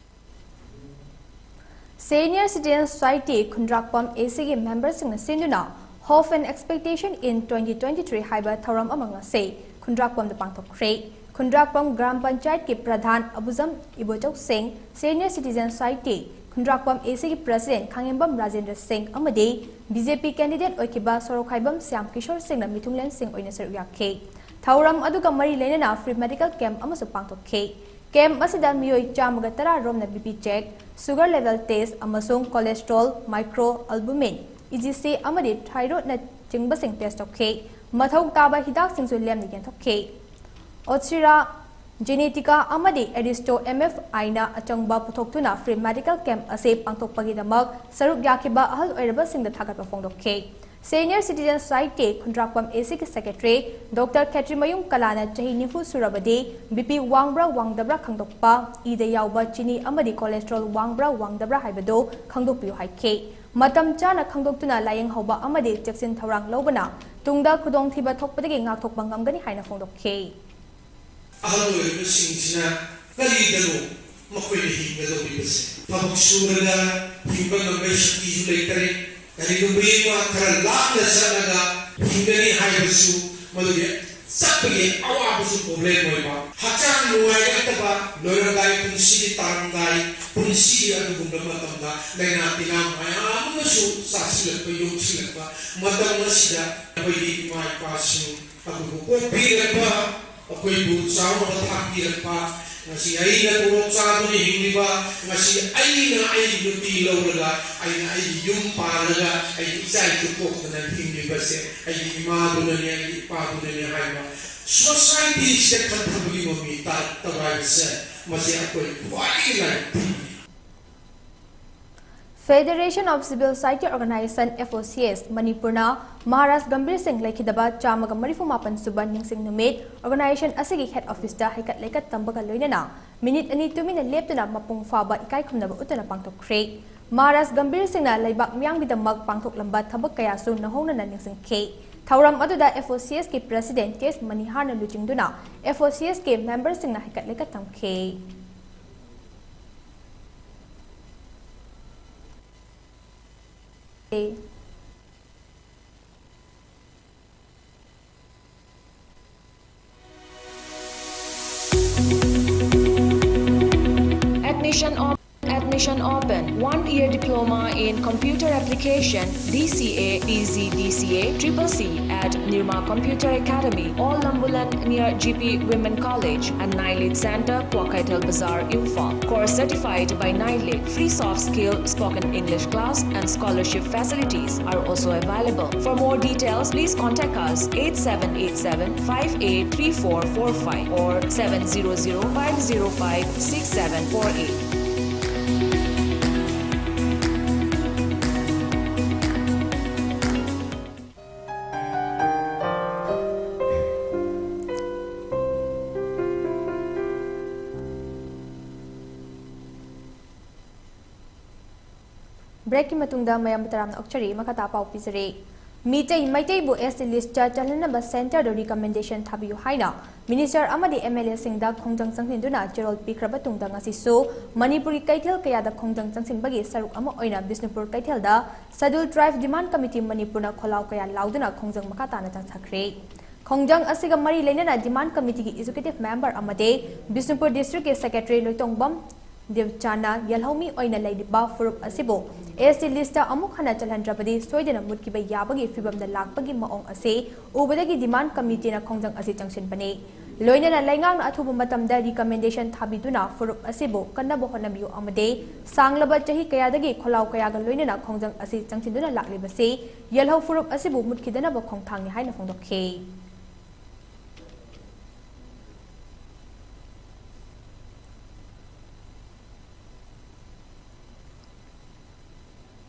Senior Citizen Society ꯈꯨꯟꯗ꯭ꯔꯥꯛꯄꯝ ꯑꯦ ꯁꯤꯒꯤ ꯃꯦꯝꯕꯔꯁꯤꯡꯅ ꯁꯤꯟꯗꯨꯅ Hope and Expectation in twenty twenty-three ꯍꯥꯏꯕ ꯊꯧꯔꯝ ꯑꯃ ꯉꯁꯤ ꯈꯨꯟꯗ꯭ꯔꯥꯛꯄꯝꯗ ꯄꯥꯡꯊꯣꯛꯈ꯭ꯔꯦ꯫ ꯈꯨꯟꯗ꯭ꯔꯥꯛꯄꯝ ꯒ꯭ꯔꯥꯝ ꯄꯟꯆꯥꯌꯠꯀꯤ ꯄ꯭ꯔꯙꯥꯟ ꯑꯕꯨꯖꯝ ꯏꯕꯣꯆꯧ ꯁꯤꯡ, Senior Citizen Society ꯈꯨꯟꯗ꯭ꯔꯥꯛꯄꯝ ꯑꯦ ꯁꯤꯒꯤ ꯄ꯭ꯔꯁꯤꯗꯦꯟ ꯈꯥꯉꯦꯝꯕꯝ ꯔꯥꯖꯦꯟꯗ꯭ꯔ ꯁꯤꯡ ꯑꯃꯗꯤ ꯕꯤ ꯖꯦ ꯄꯤ ꯀꯦꯟꯗꯤꯗꯦꯠ ꯑꯣꯏꯈꯤꯕ ꯁꯣꯔꯣꯛꯈꯥꯏꯕꯝ ꯁ꯭ꯌꯥꯝ ꯀꯤꯁꯣꯔ ꯁꯤꯡꯅ ꯃꯤꯊꯨꯡꯂꯦꯟꯁꯤꯡ ꯑꯣꯏꯅ ꯁꯔꯨꯛ ꯌꯥꯈꯤ꯫ ꯊꯧꯔꯝ ꯑꯗꯨꯒ ꯃꯔꯤ ꯂꯩꯅꯅ ꯐ꯭ꯔꯤ ꯃꯦꯗꯤꯀꯦꯜ ꯀꯦꯝꯞ ꯑꯃꯁꯨ ꯄꯥꯡꯊꯣꯛꯈꯤ꯫ ꯀꯦꯝꯞ ꯑꯁꯤꯗ ꯃꯤꯑꯣꯏ ꯆꯥꯝꯃꯒ ꯇꯔꯥ ꯔꯣꯝꯅ B P check, sugar level test ꯑꯃꯁꯨꯡ cholesterol, micro albumin, E G C ꯑꯃꯗꯤ ꯊꯥꯏꯔꯣꯏꯗꯅꯆꯤꯡꯕꯁꯤꯡ ꯇꯦꯁ ꯇꯧꯈꯤ꯫ ꯃꯊꯧ ꯇꯥꯕ ꯍꯤꯗꯥꯛꯁꯤꯡꯁꯨ ꯂꯦꯝꯅ ꯌꯦꯟꯊꯣꯛꯈꯤ꯫ ꯑꯣꯁꯤꯔꯥ ꯖꯦꯅꯦꯇꯤꯀꯥ ꯑꯃꯗꯤ ꯑꯦꯔꯤꯁꯇꯣ ꯑꯦꯝ ꯑꯦꯐ ꯑꯥꯏꯅ ꯑꯆꯪꯕ ꯄꯨꯊꯣꯛꯇꯨꯅ ꯐ꯭ꯔꯤ ꯃꯦꯗꯤꯀꯦꯜ ꯀꯦꯝꯞ ꯑꯁꯤ ꯄꯥꯡꯊꯣꯛꯄꯒꯤꯗꯃꯛ ꯁꯔꯨꯛ ꯌꯥꯈꯤꯕ ꯑꯍꯜ ꯑꯣꯏꯔꯕꯁꯤꯡꯗ ꯊꯥꯒꯠꯄ ꯐꯣꯡꯗꯣꯛꯈꯤ꯫ ꯁꯦꯅꯤꯌꯔ ꯁꯤꯇꯤꯖꯟ ꯁꯣꯁꯥꯏꯇꯤ ꯈꯨꯟꯗ꯭ꯔꯥꯛꯄꯝ ꯑꯦ ꯁꯤꯒꯤ ꯁꯦꯀ꯭ꯔꯦꯇꯔꯤ ꯗꯣꯛꯇꯔ ꯈꯦꯇ꯭ꯔꯤꯃꯌꯨꯝ ꯀꯂꯥꯅ ꯆꯍꯤ ꯅꯤꯐꯨ ꯁꯨꯔꯕꯗꯤ ꯕꯤ ꯄꯤ ꯋꯥꯡꯕ꯭ꯔꯥ ꯋꯥꯡꯗꯕ꯭ꯔꯥ ꯈꯪꯗꯣꯛꯄ, ꯏꯗ ꯌꯥꯎꯕ ꯆꯤꯅꯤ ꯑꯃꯗꯤ ꯀꯣꯂꯦꯁꯇ꯭ꯔꯣꯜ ꯋꯥꯡꯕ꯭ꯔꯥ ꯋꯥꯡꯗꯕ꯭ꯔꯥ ꯍꯥꯏꯕꯗꯨ ꯈꯪꯗꯣꯛꯄꯤꯌꯨ ꯍꯥꯏꯈꯤ꯫ ꯃꯇꯝ ꯆꯥꯅ ꯈꯪꯗꯣꯛꯇꯨꯅ ꯂꯥꯌꯦꯡꯍꯧꯕ ꯑꯃꯗꯤ ꯆꯦꯛꯁꯤꯟ ꯊꯧꯔꯥꯡ ꯂꯧꯕꯅ ꯇꯨꯡꯗ ꯈꯨꯗꯣꯡꯊꯤꯕ ꯊꯣꯛꯄꯗꯒꯤ ꯉꯥꯛꯊꯣꯛꯄ ꯉꯝꯒꯅꯤ ꯍꯥꯏꯅ ꯐꯣꯡꯗꯣꯛꯈꯤ꯫ ꯑꯍꯜ ꯑꯣꯏꯔꯕꯁꯤꯡꯁꯤꯅ ꯀꯔꯤꯗꯅꯣ ꯃꯈꯣꯏꯅ ꯍꯤꯡꯒꯗꯧꯔꯤꯕꯁꯦ? ꯊꯕꯛ ꯁꯨꯔꯒ ꯍꯤꯡꯕ ꯉꯝꯕꯒꯤ ꯁꯛꯇꯤꯁꯨ ꯂꯩꯇꯔꯦ꯫ ꯀꯔꯤꯒꯨꯝꯕ ꯑꯃ ꯈꯔ ꯂꯥꯞꯅ ꯆꯠꯂꯒ ꯍꯤꯡꯒꯅꯤ ꯍꯥꯏꯕꯁꯨ ꯃꯗꯨꯒꯤ ꯆꯠꯄꯒꯤ ꯑꯋꯥꯕꯁꯨ ꯄ꯭ꯔꯣꯕ꯭ꯂꯦꯝ ꯑꯣꯏꯕ, ꯍꯛꯆꯥꯡ ꯅꯨꯡꯉꯥꯏꯔꯛꯇꯕ, ꯂꯣꯏꯔꯝꯗꯥꯏ ꯄꯨꯟꯁꯤꯒꯤ ꯇꯥꯔꯝꯗꯥꯏ ꯄꯨꯟꯁꯤꯒꯤ ꯑꯗꯨꯒꯨꯝꯕ ꯃꯇꯝꯗ ꯂꯥꯏꯅꯥ ꯇꯤꯟꯅꯥ ꯃꯌꯥꯝ ꯑꯃꯁꯨ ꯆꯥꯁꯤꯜꯂꯛꯄ, ꯌꯣꯛꯁꯤꯜꯂꯛꯄ ꯃꯇꯝ ꯑꯁꯤꯗ ꯑꯩꯈꯣꯏꯒꯤ ꯏꯃꯥ ꯏꯄꯥꯁꯤꯡ ꯑꯩꯈꯣꯏꯕꯨ ꯄꯣꯛꯄꯤꯔꯛꯄ, ꯑꯩꯈꯣꯏꯕꯨ ꯆꯥꯎꯅꯕ ꯊꯥꯛꯄꯤꯔꯛꯄ, ꯉꯁꯤ ꯑꯩꯅ ꯇꯣꯂꯣꯞ ꯆꯥꯗꯨꯅ ꯍꯤꯡꯂꯤꯕ, ꯉꯁꯤ ꯑꯩꯅ ꯑꯩꯒꯤ ꯅꯨꯄꯤ ꯂꯧꯔꯒ, ꯑꯩꯅ ꯑꯩꯒꯤ ꯌꯨꯝ ꯄꯥꯜꯂꯒ, ꯑꯩꯒꯤ ꯏꯆꯥ ꯏꯁꯨ ꯄꯣꯛꯇꯅ ꯍꯤꯡꯂꯤꯕꯁꯦ ꯑꯩꯒꯤ ꯏꯃꯥꯗꯨꯅꯅꯦ, ꯑꯩꯒꯤ ꯏꯄꯥꯗꯨꯅꯅꯦ ꯍꯥꯏꯕ ꯁꯣꯁꯥꯏꯇꯤꯁꯤꯗ ꯈꯟꯊꯕꯒꯤ ꯃꯃꯤ ꯇꯥꯔꯛꯇꯕ ꯍꯥꯏꯕꯁꯦ ꯃꯁꯤ ꯑꯩꯈꯣꯏ ꯈ꯭ꯋꯥꯏꯗꯒꯤ ꯂꯥꯏꯕꯛ ꯊꯤꯕꯅꯤ꯫ Federation of Civil Society Organization, F O C S, ꯃꯅꯤꯄꯨꯔꯅ ꯃꯍꯥꯔꯥꯖ ꯒꯝꯚꯤꯔ ꯁꯤꯡ ꯂꯩꯈꯤꯗꯕ ꯆꯥꯝꯃꯒ ꯃꯔꯤꯐꯨ ꯃꯥꯄꯟ ꯁꯨꯕ ꯅꯤꯡꯁꯤꯡ ꯅꯨꯃꯤꯠ organization ꯑꯁꯤꯒꯤ head officeꯇ ꯍꯩꯀꯠ ꯂꯩꯀꯠ ꯇꯝꯕꯒ ꯂꯣꯏꯅꯅ ꯃꯤꯅꯤꯠ ꯑꯅꯤ ꯇꯨꯃꯤꯟꯅ ꯂꯦꯞꯇꯨꯅ ꯃꯄꯨꯡ ꯐꯥꯕ ꯏꯀꯥꯏ ꯈꯨꯝꯅꯕ ꯎꯠꯇꯨꯅ ꯄꯥꯡꯊꯣꯛꯈ꯭ꯔꯦ꯫ ꯃꯍꯥꯔꯥꯖ ꯒꯝꯚꯤꯔ ꯁꯤꯡꯅ ꯂꯩꯕꯥꯛ ꯃꯤꯌꯥꯝꯒꯤꯗꯃꯛ ꯄꯥꯡꯊꯣꯛꯂꯝꯕ ꯊꯕꯛ ꯀꯌꯥꯁꯨ ꯅꯧꯍꯧꯅꯅ ꯅꯤꯡꯁꯤꯡꯈꯤ꯫ ꯊꯧꯔꯝ ꯑꯗꯨꯗ F O C Sꯀꯤ president ꯇꯦꯖ ꯃꯅꯤꯍꯥꯔꯅ ꯂꯨꯆꯤꯡꯗꯨꯅ F O C Sꯀꯤ memberꯁꯤꯡꯅ ꯍꯩꯀꯠ ꯂꯩꯀꯠ ꯇꯝꯈꯤ꯫ Admission on, admission Open. One-year diploma in computer application, D C A, P G D C A, triple C at Nirma Computer Academy, Old Lambulan near G P Women College and Nailit Center, Kwaikaitel Bazaar, Imphal. Course certified by Nailit. Free soft skill spoken English class and scholarship facilities are also available. For more details, please contact us eight seven eight seven five eight three four four five or seven zero zero five zero five six seven four eight. Breakꯀꯤ ꯃꯇꯨꯡꯗ ꯃꯌꯥꯝꯕꯨ ꯇꯔꯥꯝꯅ ꯑꯣꯛꯆꯔꯤ꯫ ꯃꯈꯥ ꯇꯥ ꯄꯥꯎ ꯄꯤꯖꯔꯤ꯫ Meitei, ꯃꯩꯇꯩꯕꯨ S T listꯇ ꯆꯜꯍꯟꯅꯕ centreꯗ recommendation ꯊꯥꯕꯤꯌꯨ ꯍꯥꯏꯅ minister ꯑꯃꯗꯤ M L Aꯁꯤꯡꯗ ꯈꯣꯡꯖꯪ ꯆꯪꯁꯤꯟꯗꯨꯅ ꯆꯦꯔꯣꯜ ꯄꯤꯈ꯭ꯔꯕ ꯇꯨꯡꯗ ꯉꯁꯤꯁꯨ ꯃꯅꯤꯄꯨꯔꯒꯤ ꯀꯩꯊꯦꯜ ꯀꯌꯥꯗ ꯈꯣꯡꯖꯪ ꯆꯪꯁꯤꯟꯕꯒꯤ ꯁꯔꯨꯛ ꯑꯃ ꯑꯣꯏꯅ ꯕꯤꯁꯅꯨꯄꯨꯔ ꯀꯩꯊꯦꯜꯗ Scheduled Tribe Demand Committee ꯃꯅꯤꯄꯨꯔꯅ ꯈꯣꯜꯂꯥꯎ ꯀꯌꯥ ꯂꯥꯎꯗꯨꯅ ꯈꯣꯡꯖꯪ ꯃꯈꯥ ꯇꯥꯅ ꯆꯪꯊꯈ꯭ꯔꯦ꯫ ꯈꯣꯡꯖꯪ ꯑꯁꯤꯒ ꯃꯔꯤ ꯂꯩꯅꯅ demand committeeꯒꯤ executive member ꯑꯃꯗꯤ ꯕꯤꯁꯅꯨꯄꯨꯔ districtꯀꯤ secretary ꯂꯣꯏꯇꯣꯡꯕꯝ ꯗꯦꯕꯆꯥꯟꯅ ꯌꯦꯜꯍꯧꯃꯤ ꯑꯣꯏꯅ ꯂꯩꯔꯤꯕ ꯐꯨꯔꯨꯞ ꯑꯁꯤꯕꯨ S T listꯇ ꯑꯃꯨꯛ ꯍꯟꯅ ꯆꯜꯍꯟꯗ꯭ꯔꯕꯗꯤ ꯁꯣꯏꯗꯅ ꯃꯨꯠꯈꯤꯕ ꯌꯥꯕꯒꯤ ꯐꯤꯚꯝꯗ ꯂꯥꯛꯄꯒꯤ ꯃꯑꯣꯡ ꯑꯁꯤ ꯎꯕꯗꯒꯤ demand committeeꯅ ꯈꯣꯡꯖꯪ ꯑꯁꯤ ꯆꯪꯁꯤꯟꯕꯅꯤ꯫ ꯂꯣꯏꯅꯅ ꯂꯩꯉꯥꯛꯅ ꯑꯊꯨꯕ ꯃꯇꯝꯗ recommendation ꯊꯥꯕꯤꯗꯨꯅ ꯐꯨꯔꯨꯞ ꯑꯁꯤꯕꯨ ꯀꯟꯅꯕ ꯍꯣꯠꯅꯕꯤꯌꯨ ꯑꯃꯗꯤ ꯁꯥꯡꯂꯕ ꯆꯍꯤ ꯀꯌꯥꯗꯒꯤ ꯈꯣꯜꯂꯥꯎ ꯀꯌꯥꯒ ꯂꯣꯏꯅꯅ ꯈꯣꯡꯖꯪ ꯑꯁꯤ ꯆꯪꯁꯤꯟꯗꯨꯅ ꯂꯥꯛꯂꯤꯕꯁꯤ ꯌꯦꯜꯍꯧ ꯐꯨꯔꯨꯞ ꯑꯁꯤꯕꯨ ꯃꯨꯠꯈꯤꯗꯅꯕ ꯈꯣꯡꯊꯥꯡꯅꯤ ꯍꯥꯏꯅ ꯐꯣꯡꯗꯣꯛꯈꯤ꯫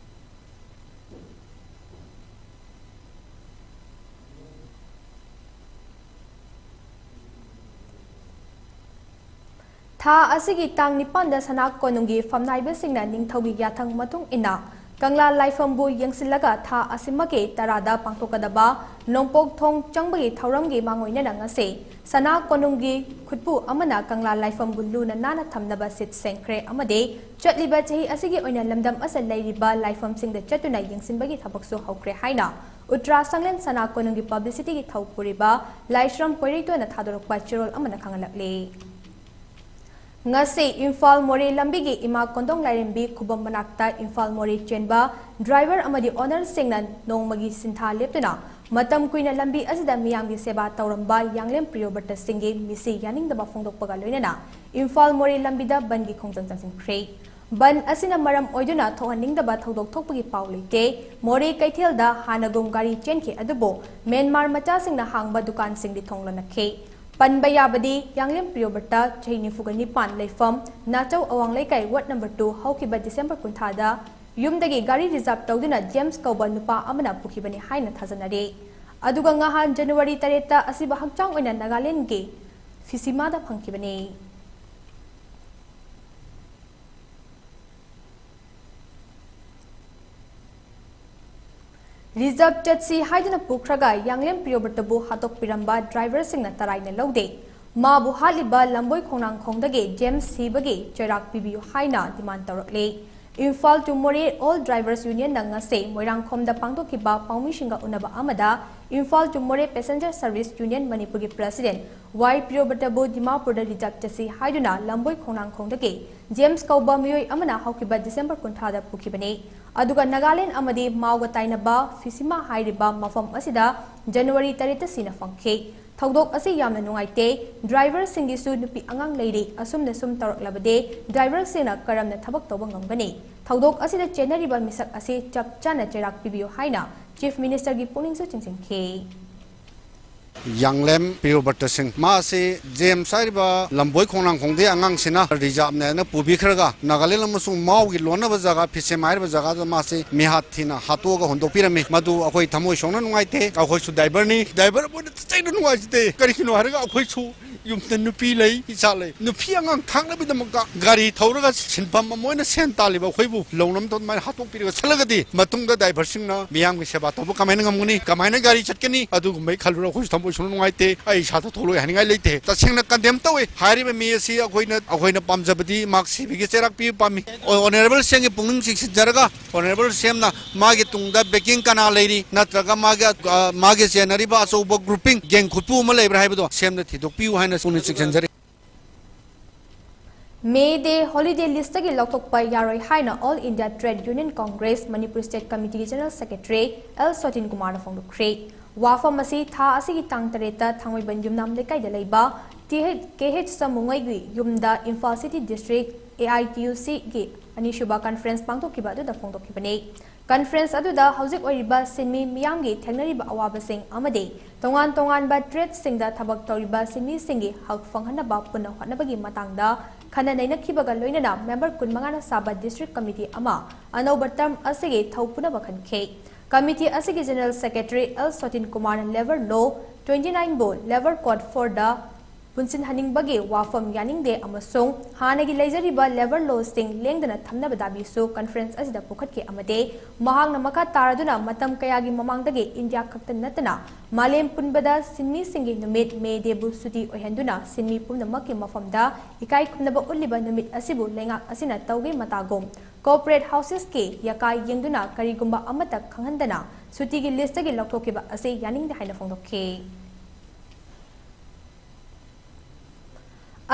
ꯊꯥ ꯑꯁꯤꯒꯤ ꯇꯥꯡ ꯅꯤꯄꯥꯟꯗ ꯁꯅꯥ ꯀꯣꯅꯨꯡꯒꯤ ꯐꯝꯅꯥꯏꯕꯁꯤꯡꯅ ꯅꯤꯡꯊꯧꯒꯤ ꯌꯥꯊꯪ ꯃꯇꯨꯡ ꯏꯟꯅ ꯀꯪꯂꯥ ꯂꯥꯏꯐꯝꯕꯨ ꯌꯦꯡꯁꯤꯜꯂꯒ ꯊꯥ ꯑꯁꯤꯃꯛꯀꯤ ꯇꯔꯥꯗ ꯄꯥꯡꯊꯣꯛꯀꯗꯕ ꯅꯣꯡꯄꯣꯛ ꯊꯣꯡ ꯆꯪꯕꯒꯤ ꯊꯧꯔꯝꯒꯤ ꯃꯥꯡꯑꯣꯏꯅꯅ ꯉꯁꯤ ꯁꯅꯥ ꯀꯣꯅꯨꯡꯒꯤ ꯈꯨꯠꯄꯨ ꯑꯃꯅ ꯀꯪꯂꯥ ꯂꯥꯏꯐꯝꯕꯨ ꯂꯨꯅ ꯅꯥꯟꯅ ꯊꯝꯅꯕ ꯁꯤꯠ ꯁꯦꯡꯈ꯭ꯔꯦ ꯑꯃꯗꯤ ꯆꯠꯂꯤꯕ ꯆꯍꯤ ꯑꯁꯤꯒꯤ ꯑꯣꯏꯅ ꯂꯝꯗꯝ ꯑꯁꯤꯗ ꯂꯩꯔꯤꯕ ꯂꯥꯏꯐꯝꯁꯤꯡꯗ ꯆꯠꯇꯨꯅ ꯌꯦꯡꯁꯤꯟꯕꯒꯤ ꯊꯕꯛꯁꯨ ꯍꯧꯈ꯭ꯔꯦ ꯍꯥꯏꯅ ꯎꯇ꯭ꯔꯥ ꯁꯪꯂꯦꯟ ꯁꯅꯥ ꯀꯣꯅꯨꯡꯒꯤ publicityꯒꯤ ꯊꯧ ꯄꯨꯔꯤꯕ ꯂꯥꯏꯁ꯭ꯔꯝ ꯄꯣꯏꯔꯩꯇꯣꯟꯅ ꯊꯥꯗꯣꯔꯛꯄ ꯆꯦꯔꯣꯜ ꯑꯃꯅ ꯈꯪꯍꯜꯂꯛꯂꯤ꯫ ꯉꯁꯤ ꯏꯝꯐꯥꯜ ꯃꯣꯔꯦ ꯂꯝꯕꯤꯒꯤ ꯏꯃꯥ ꯀꯣꯟꯗꯣꯡ ꯂꯥꯏꯔꯦꯝꯕꯤ ꯈꯨꯕꯝ ꯃꯅꯥꯛꯇ ꯏꯝꯐꯥꯜ ꯃꯣꯔꯦ ꯆꯦꯟꯕ ꯗ꯭ꯔꯥꯏꯚꯔ ꯑꯃꯗꯤ ꯑꯣꯅꯔꯁꯤꯡꯅ ꯅꯣꯡꯃꯒꯤ ꯁꯤꯟꯊꯥ ꯂꯦꯞꯇꯨꯅ ꯃꯇꯝ ꯀꯨꯏꯅ ꯂꯝꯕꯤ ꯑꯁꯤꯗ ꯃꯤꯌꯥꯝꯒꯤ ꯁꯦꯕꯥ ꯇꯧꯔꯝꯕ ꯌꯥꯡꯂꯦꯝ ꯄ꯭ꯔꯤꯌꯣꯕ꯭ꯔꯇ ꯁꯤꯡꯒꯤ ꯃꯤꯁꯤ ꯌꯥꯅꯤꯡꯗꯕ ꯐꯣꯡꯗꯣꯛꯄꯒ ꯂꯣꯏꯅꯅ ꯏꯝꯐꯥꯜ ꯃꯣꯔꯦ ꯂꯝꯕꯤꯗ ꯕꯟꯒꯤ ꯈꯣꯡꯖꯪ ꯆꯪꯁꯤꯟꯈ꯭ꯔꯦ꯫ ꯕꯟ ꯑꯁꯤꯅ ꯃꯔꯝ ꯑꯣꯏꯗꯨꯅ ꯊꯣꯛꯍꯟꯅꯤꯡꯗꯕ ꯊꯧꯗꯣꯛ ꯊꯣꯛꯄꯒꯤ ꯄꯥꯎ ꯂꯩꯇꯦ꯫ ꯃꯣꯔꯦ ꯀꯩꯊꯦꯜꯗ ꯍꯥꯟꯅꯒꯨꯝ ꯒꯥꯔꯤ ꯆꯦꯟꯈꯤ, ꯑꯗꯨꯕꯨ ꯃ꯭ꯌꯥꯟꯃꯥꯔ ꯃꯆꯥꯁꯤꯡꯅ ꯍꯥꯡꯕ ꯗꯨꯀꯥꯟꯁꯤꯡꯗꯤ ꯊꯣꯡ ꯂꯣꯟꯅꯈꯤ꯫ ꯄꯟꯕ ꯌꯥꯕꯗꯤ, ꯌꯥꯡꯂꯦꯝ ꯄ꯭ꯔꯤꯌꯣꯕ꯭ꯔꯇ, ꯆꯍꯤ ꯅꯤꯐꯨꯒ ꯅꯤꯄꯥꯟ, ꯂꯩꯐꯝ ꯅꯥꯆꯧ ꯑꯋꯥꯡ ꯂꯩꯀꯥꯏ, ꯋꯥꯔꯗ ꯅꯝꯕꯔ ꯇꯨ, ꯍꯧꯈꯤꯕ ꯗꯤꯁꯦꯝꯕꯔ ꯀꯨꯟꯊ꯭ꯔꯥꯗ ꯌꯨꯝꯗꯒꯤ ꯒꯥꯔꯤ ꯔꯤꯖꯥꯔꯚ ꯇꯧꯗꯨꯅ ꯖꯦꯝꯁ ꯀꯧꯕ ꯅꯨꯄꯥ ꯑꯃꯅ ꯄꯨꯈꯤꯕꯅꯤ ꯍꯥꯏꯅ ꯊꯥꯖꯅꯔꯤ꯫ ꯑꯗꯨꯒ ꯉꯍꯥꯟ ꯖꯅꯋꯥꯔꯤ ꯇꯔꯦꯠꯇ ꯑꯁꯤꯕ ꯍꯛꯆꯥꯡ ꯑꯣꯏꯅ ꯅꯥꯒꯥꯂꯦꯟꯗꯒꯤ ꯐꯤꯁꯤꯃꯥꯗ ꯐꯪꯈꯤꯕꯅꯤ꯫ ꯔꯤꯖꯥꯔꯚ ꯆꯠꯁꯤ ꯍꯥꯏꯗꯨꯅ ꯄꯨꯈ꯭ꯔꯒ ꯌꯥꯡꯂꯦꯝ ꯄ꯭ꯔꯤꯌꯣꯕ꯭ꯔꯇꯕꯨ ꯍꯥꯠꯇꯣꯛꯄꯤꯔꯝꯕ ꯗ꯭ꯔꯥꯏꯚꯔꯁꯤꯡꯅ ꯇꯔꯥꯏꯅ ꯂꯧꯗꯦ꯫ ꯃꯥꯕꯨ ꯍꯥꯠꯂꯤꯕ ꯂꯝꯕꯣꯏ ꯈꯣꯡꯅꯥꯡꯈꯣꯡꯗꯒꯤ ꯖꯦꯝꯁ ꯁꯤꯕꯒꯤ ꯆꯩꯔꯥꯛ ꯄꯤꯕꯤꯌꯨ ꯍꯥꯏꯅ ꯗꯤꯃꯥꯟ ꯇꯧꯔꯛꯂꯤ꯫ ꯏꯝꯐꯥꯜ to ꯃꯣꯔꯦ All Drivers Unionꯅ ꯉꯁꯤ ꯃꯣꯏꯔꯥꯡꯈꯣꯝꯗ ꯄꯥꯡꯊꯣꯛꯈꯤꯕ ꯄꯥꯎꯃꯤꯁꯤꯡꯒ ꯎꯅꯕ ꯑꯃꯗ ꯏꯝꯐꯥꯜ to ꯃꯣꯔꯦ Passenger Service Union ꯃꯅꯤꯄꯨꯔꯒꯤ ꯄ꯭ꯔꯁꯤꯗꯦꯟꯠ ꯋꯥꯏ ꯄ꯭ꯔꯤꯌꯣꯕ꯭ꯔꯇꯕꯨ ꯗꯤꯃꯥꯄꯨꯔꯗ ꯔꯤꯖꯥꯔꯚ ꯆꯠꯁꯤ ꯍꯥꯏꯗꯨꯅ ꯂꯝꯕꯣꯏ ꯈꯣꯡꯅꯥꯡꯈꯣꯡꯗꯒꯤ ꯖꯦꯝꯁ ꯀꯧꯕ ꯃꯤꯑꯣꯏ ꯑꯃꯅ ꯍꯧꯈꯤꯕ ꯗꯤꯁꯦꯝꯕꯔ ꯀꯨꯟꯊ꯭ꯔꯥꯗ ꯄꯨꯈꯤꯕꯅꯤ꯫ ꯑꯗꯨꯒ ꯅꯥꯒꯥꯂꯦꯟ ꯑꯃꯗꯤ ꯃꯥꯎꯒ ꯇꯥꯏꯅꯕ ꯐꯤꯁꯤꯃꯥ ꯍꯥꯏꯔꯤꯕ ꯃꯐꯝ ꯑꯁꯤꯗ ꯖꯅꯋꯥꯔꯤ ꯇꯔꯦꯠꯇ ꯁꯤꯅ ꯐꯪꯈꯤ꯫ ꯊꯧꯗꯣꯛ ꯑꯁꯤ ꯌꯥꯝꯅ ꯅꯨꯡꯉꯥꯏꯇꯦ꯫ ꯗ꯭ꯔꯥꯏꯚꯔꯁꯤꯡꯒꯤꯁꯨ ꯅꯨꯄꯤ ꯑꯉꯥꯡ ꯂꯩꯔꯤ꯫ ꯑꯁꯨꯝꯅ ꯁꯨꯝ ꯇꯧꯔꯛꯂꯕꯗꯤ ꯗ꯭ꯔꯥꯏꯚꯔꯁꯤꯡꯅ ꯀꯔꯝꯅ ꯊꯕꯛ ꯇꯧꯕ ꯉꯝꯒꯅꯤ? ꯊꯧꯗꯣꯛ ꯑꯁꯤꯗ ꯆꯦꯟꯅꯔꯤꯕ ꯃꯤꯁꯛ ꯑꯁꯤ ꯆꯞ ꯆꯥꯅ ꯆꯩꯔꯥꯛ ꯄꯤꯕꯤꯌꯨ ꯍꯥꯏꯅ ꯆꯤꯐ ꯃꯤꯅꯤꯁꯇꯔꯒꯤ ꯄꯨꯛꯅꯤꯡꯁꯨ ꯆꯤꯡꯁꯤꯟꯈꯤ꯫ ꯌꯥꯡꯂꯦꯝ ꯄ꯭ꯔꯤꯌꯣꯕ꯭ꯔꯇ ꯁꯤꯡ, ꯃꯥꯁꯤ ꯖꯦꯝꯁ ꯍꯥꯏꯔꯤꯕ ꯂꯝꯕꯣꯏ ꯈꯣꯡꯅꯥꯡꯈꯣꯡꯗꯒꯤ ꯑꯉꯥꯡꯁꯤꯅ ꯔꯤꯖꯥꯔꯚꯅꯦꯅ ꯄꯨꯕꯤꯈ꯭ꯔꯒ ꯅꯥꯒꯥꯂꯦꯟ ꯑꯃꯁꯨꯡ ꯃꯥꯎꯒꯤ ꯂꯣꯟꯅꯕ ꯖꯒꯥ ꯐꯤꯁꯦꯝ ꯍꯥꯏꯔꯤꯕ ꯖꯒꯥꯗꯨꯗ ꯃꯥꯁꯤ ꯃꯤꯍꯥꯠ ꯊꯤꯅ ꯍꯥꯠꯇꯣꯛꯑꯒ ꯍꯨꯟꯗꯣꯛꯄꯤꯔꯝꯃꯤ꯫ ꯃꯗꯨ ꯑꯩꯈꯣꯏ ꯊꯃꯣꯏ ꯁꯣꯛꯅ ꯅꯨꯡꯉꯥꯏꯇꯦ꯫ ꯑꯩꯈꯣꯏꯁꯨ ꯗ꯭ꯔꯥꯏꯚꯔꯅꯤ, ꯗ꯭ꯔꯥꯏꯚꯔ ꯑꯃ ꯑꯣꯏꯅ ꯇꯁꯦꯡꯅ ꯅꯨꯡꯉꯥꯏꯖꯗꯦ꯫ ꯀꯔꯤꯒꯤꯅꯣ ꯍꯥꯏꯔꯒ ꯑꯩꯈꯣꯏꯁꯨ ꯌꯨꯝꯗ ꯅꯨꯄꯤ ꯂꯩ, ꯏꯆꯥ ꯂꯩ꯫ ꯅꯨꯄꯤ ꯑꯉꯥꯡ ꯊꯥꯛꯅꯕꯒꯤꯗꯃꯛꯇ ꯒꯥꯔꯤ ꯊꯧꯔꯒ ꯁꯤꯟꯐꯝ ꯑꯃ ꯑꯣꯏꯅ ꯁꯦꯟ ꯇꯥꯜꯂꯤꯕ ꯑꯩꯈꯣꯏꯕꯨ ꯂꯧꯅꯝ ꯑꯗꯨꯃꯥꯏꯅ ꯍꯥꯠꯇꯣꯛꯄꯤꯔꯒ ꯆꯠꯂꯒꯗꯤ ꯃꯇꯨꯡꯗ ꯗ꯭ꯔꯥꯏꯚꯔꯁꯤꯡꯅ ꯃꯤꯌꯥꯝꯒꯤ ꯁꯦꯕꯥ ꯇꯧꯕ ꯀꯃꯥꯏꯅ ꯉꯝꯒꯅꯤ? ꯀꯃꯥꯏꯅ ꯒꯥꯔꯤ ꯆꯠꯀꯅꯤ? ꯑꯗꯨꯒꯨꯝꯕꯒꯤ ꯈꯜꯂꯨꯔꯒ ꯑꯩꯈꯣꯏꯁꯨ ꯊꯃꯣꯏ ꯁꯣꯛꯅ ꯅꯨꯡꯉꯥꯏꯇꯦ꯫ ꯑꯩ ꯏꯁꯥꯗ ꯊꯣꯛꯂꯣꯏ ꯍꯥꯏꯅꯤꯡꯉꯥꯏ ꯂꯩꯇꯦ꯫ ꯇꯁꯦꯡꯅ ꯀꯟꯗꯦꯝ ꯇꯧꯋꯤ꯫ ꯍꯥꯏꯔꯤꯕ ꯃꯤ ꯑꯁꯤ ꯑꯩꯈꯣꯏꯅ, ꯑꯩꯈꯣꯏꯅ ꯄꯥꯝꯖꯕꯗꯤ ꯃꯍꯥꯛ ꯁꯤꯕꯒꯤ ꯆꯩꯔꯥꯛ ꯄꯤꯕ ꯄꯥꯝꯃꯤ꯫ ꯑꯣ-, ꯑꯣꯅꯔꯦꯕꯜ ꯁꯤ ꯑꯦꯝꯒꯤ ꯄꯨꯛꯅꯤꯡ ꯆꯤꯡꯁꯤꯟꯖꯔꯒ ꯑꯣꯅꯔꯦꯕꯜ ꯁꯤ ꯑꯦꯝꯅ ꯃꯥꯒꯤ ꯇꯨꯡꯗ ꯕꯦꯀꯤꯡ ꯀꯅꯥ ꯂꯩꯔꯤ, ꯅꯠꯇ꯭ꯔꯒ ꯃꯥꯒꯤ, ꯑ, ꯃꯥꯒꯤ ꯆꯦꯟꯅꯔꯤꯕ ꯑꯆꯧꯕ ꯒ꯭ꯔꯨꯄꯤꯡ, ꯒꯦꯡ ꯈꯨꯠꯄꯨ ꯑꯃ ꯂꯩꯕ꯭ꯔꯥ ꯍꯥꯏꯕꯗꯣ ꯁꯤ ꯑꯦꯝꯗ ꯊꯤꯗꯣꯛꯄꯤꯌꯨ ꯍꯥꯏꯅ ꯄꯨꯛꯅꯤꯡ ꯆꯤꯡꯁꯤꯟꯖꯔꯤ꯫ May Day holiday list ꯇꯒꯤ ꯂꯧꯊꯣꯛꯄ ꯌꯥꯔꯣꯏ ꯍꯥꯏꯅ All India Trade Union Congress Manipur State Committee ꯒꯤ General Secretary L ꯁꯣꯇꯤꯟ ꯀꯨꯃꯥꯔꯅ ꯐꯣꯡꯗꯣꯛꯈ꯭ꯔꯦ꯫ ꯋꯥꯐꯝ ꯑꯁꯤ ꯊꯥ ꯑꯁꯤꯒꯤ ꯇꯥꯡ ꯇꯔꯦꯠꯇ ꯊꯥꯡꯃꯩꯕꯟ ꯌꯨꯝꯅꯥꯝ ꯂꯩꯀꯥꯏꯗ ꯂꯩꯕ ꯇꯤ ꯑꯩꯆ ꯁꯃꯨꯉꯩꯒꯤ ꯌꯨꯝꯗ Imphal City District A I T U C ꯒꯤ ꯑꯅꯤꯁꯨꯕ conference ꯄꯥꯡꯊꯣꯛꯈꯤꯕ ꯑꯗꯨꯗ ꯐꯣꯡꯗꯣꯛꯈꯤꯕꯅꯤ꯫ Conference ꯑꯗꯨꯗ ꯍꯧꯖꯤꯛ ꯑꯣꯏꯔꯤꯕ ꯁꯤꯟꯃꯤ ꯃꯤꯌꯥꯝꯒꯤ ꯊꯦꯡꯅꯔꯤꯕ ꯑꯋꯥꯕꯁꯤꯡ ꯑꯃꯗꯤ ꯇꯣꯉꯥꯟ ꯇꯣꯉꯥꯟꯕ trade ꯁꯤꯡꯗ ꯊꯕꯛ ꯇꯧꯔꯤꯕ ꯁꯤꯟꯃꯤꯁꯤꯡꯒꯤ ꯍꯛ ꯐꯪꯍꯟꯅꯕ ꯄꯨꯟꯅ ꯍꯣꯠꯅꯕꯒꯤ ꯃꯇꯥꯡꯗ ꯈꯟꯅ ꯅꯩꯅꯈꯤꯕꯒ ꯂꯣꯏꯅꯅ member ꯀꯨꯟꯃꯉꯥꯅ ꯁꯥꯕ district committee ꯑꯃ ꯑꯅꯧꯕ term ꯑꯁꯤꯒꯤ ꯊꯧ ꯄꯨꯅꯕ ꯈꯟꯈꯤ꯫ Committee ꯑꯁꯤꯒꯤ General Secretary L ꯁꯣꯇꯤꯟ ꯀꯨꯃꯥꯔꯅ Labour Law twenty nine ꯕꯨ Labour Code four ꯗ ꯄꯨꯟꯁꯤꯟꯍꯟꯅꯤꯡꯕꯒꯤ ꯋꯥꯐꯝ ꯌꯥꯅꯤꯡꯗꯦ ꯑꯃꯁꯨꯡ ꯍꯥꯟꯅꯒꯤ ꯂꯩꯖꯔꯤꯕ labour law ꯁꯤꯡ ꯂꯦꯡꯗꯅ ꯊꯝꯅꯕ ꯗꯥꯕꯤꯁꯨ conference ꯑꯁꯤꯗ ꯄꯨꯈꯠꯈꯤ ꯑꯃꯗꯤ ꯃꯍꯥꯛꯅ ꯃꯈꯥ ꯇꯥꯔꯗꯨꯅ ꯃꯇꯝ ꯀꯌꯥꯒꯤ ꯃꯃꯥꯡꯗꯒꯤ ꯏꯟꯗꯤꯌꯥ ꯈꯛꯇ ꯅꯠꯇꯅ ꯃꯥꯂꯦꯝ ꯄꯨꯝꯕꯗ ꯁꯤꯟꯃꯤꯁꯤꯡꯒꯤ ꯅꯨꯃꯤꯠ May Day ꯕꯨ ꯁꯨꯇꯤ ꯑꯣꯏꯍꯟꯗꯨꯅ ꯁꯤꯟꯃꯤ ꯄꯨꯝꯅꯃꯛꯀꯤ ꯃꯐꯝꯗ ꯏꯀꯥꯏ ꯈꯨꯝꯅꯕ ꯎꯠꯂꯤꯕ ꯅꯨꯃꯤꯠ ꯑꯁꯤꯕꯨ ꯂꯩꯉꯥꯛ ꯑꯁꯤꯅ ꯇꯧꯒꯦ ꯃꯇꯥꯒꯨꯝ corporate houses ꯀꯤ ꯌꯥꯀꯥꯏ ꯌꯦꯡꯗꯨꯅ ꯀꯔꯤꯒꯨꯝꯕ ꯑꯃꯠꯇ ꯈꯪꯍꯟꯗꯅ ꯁꯨꯇꯤꯒꯤ list ꯇꯒꯤ ꯂꯧꯊꯣꯛꯈꯤꯕ ꯑꯁꯤ ꯌꯥꯅꯤꯡꯗꯦ ꯍꯥꯏꯅ ꯐꯣꯡꯗꯣꯛꯈꯤ꯫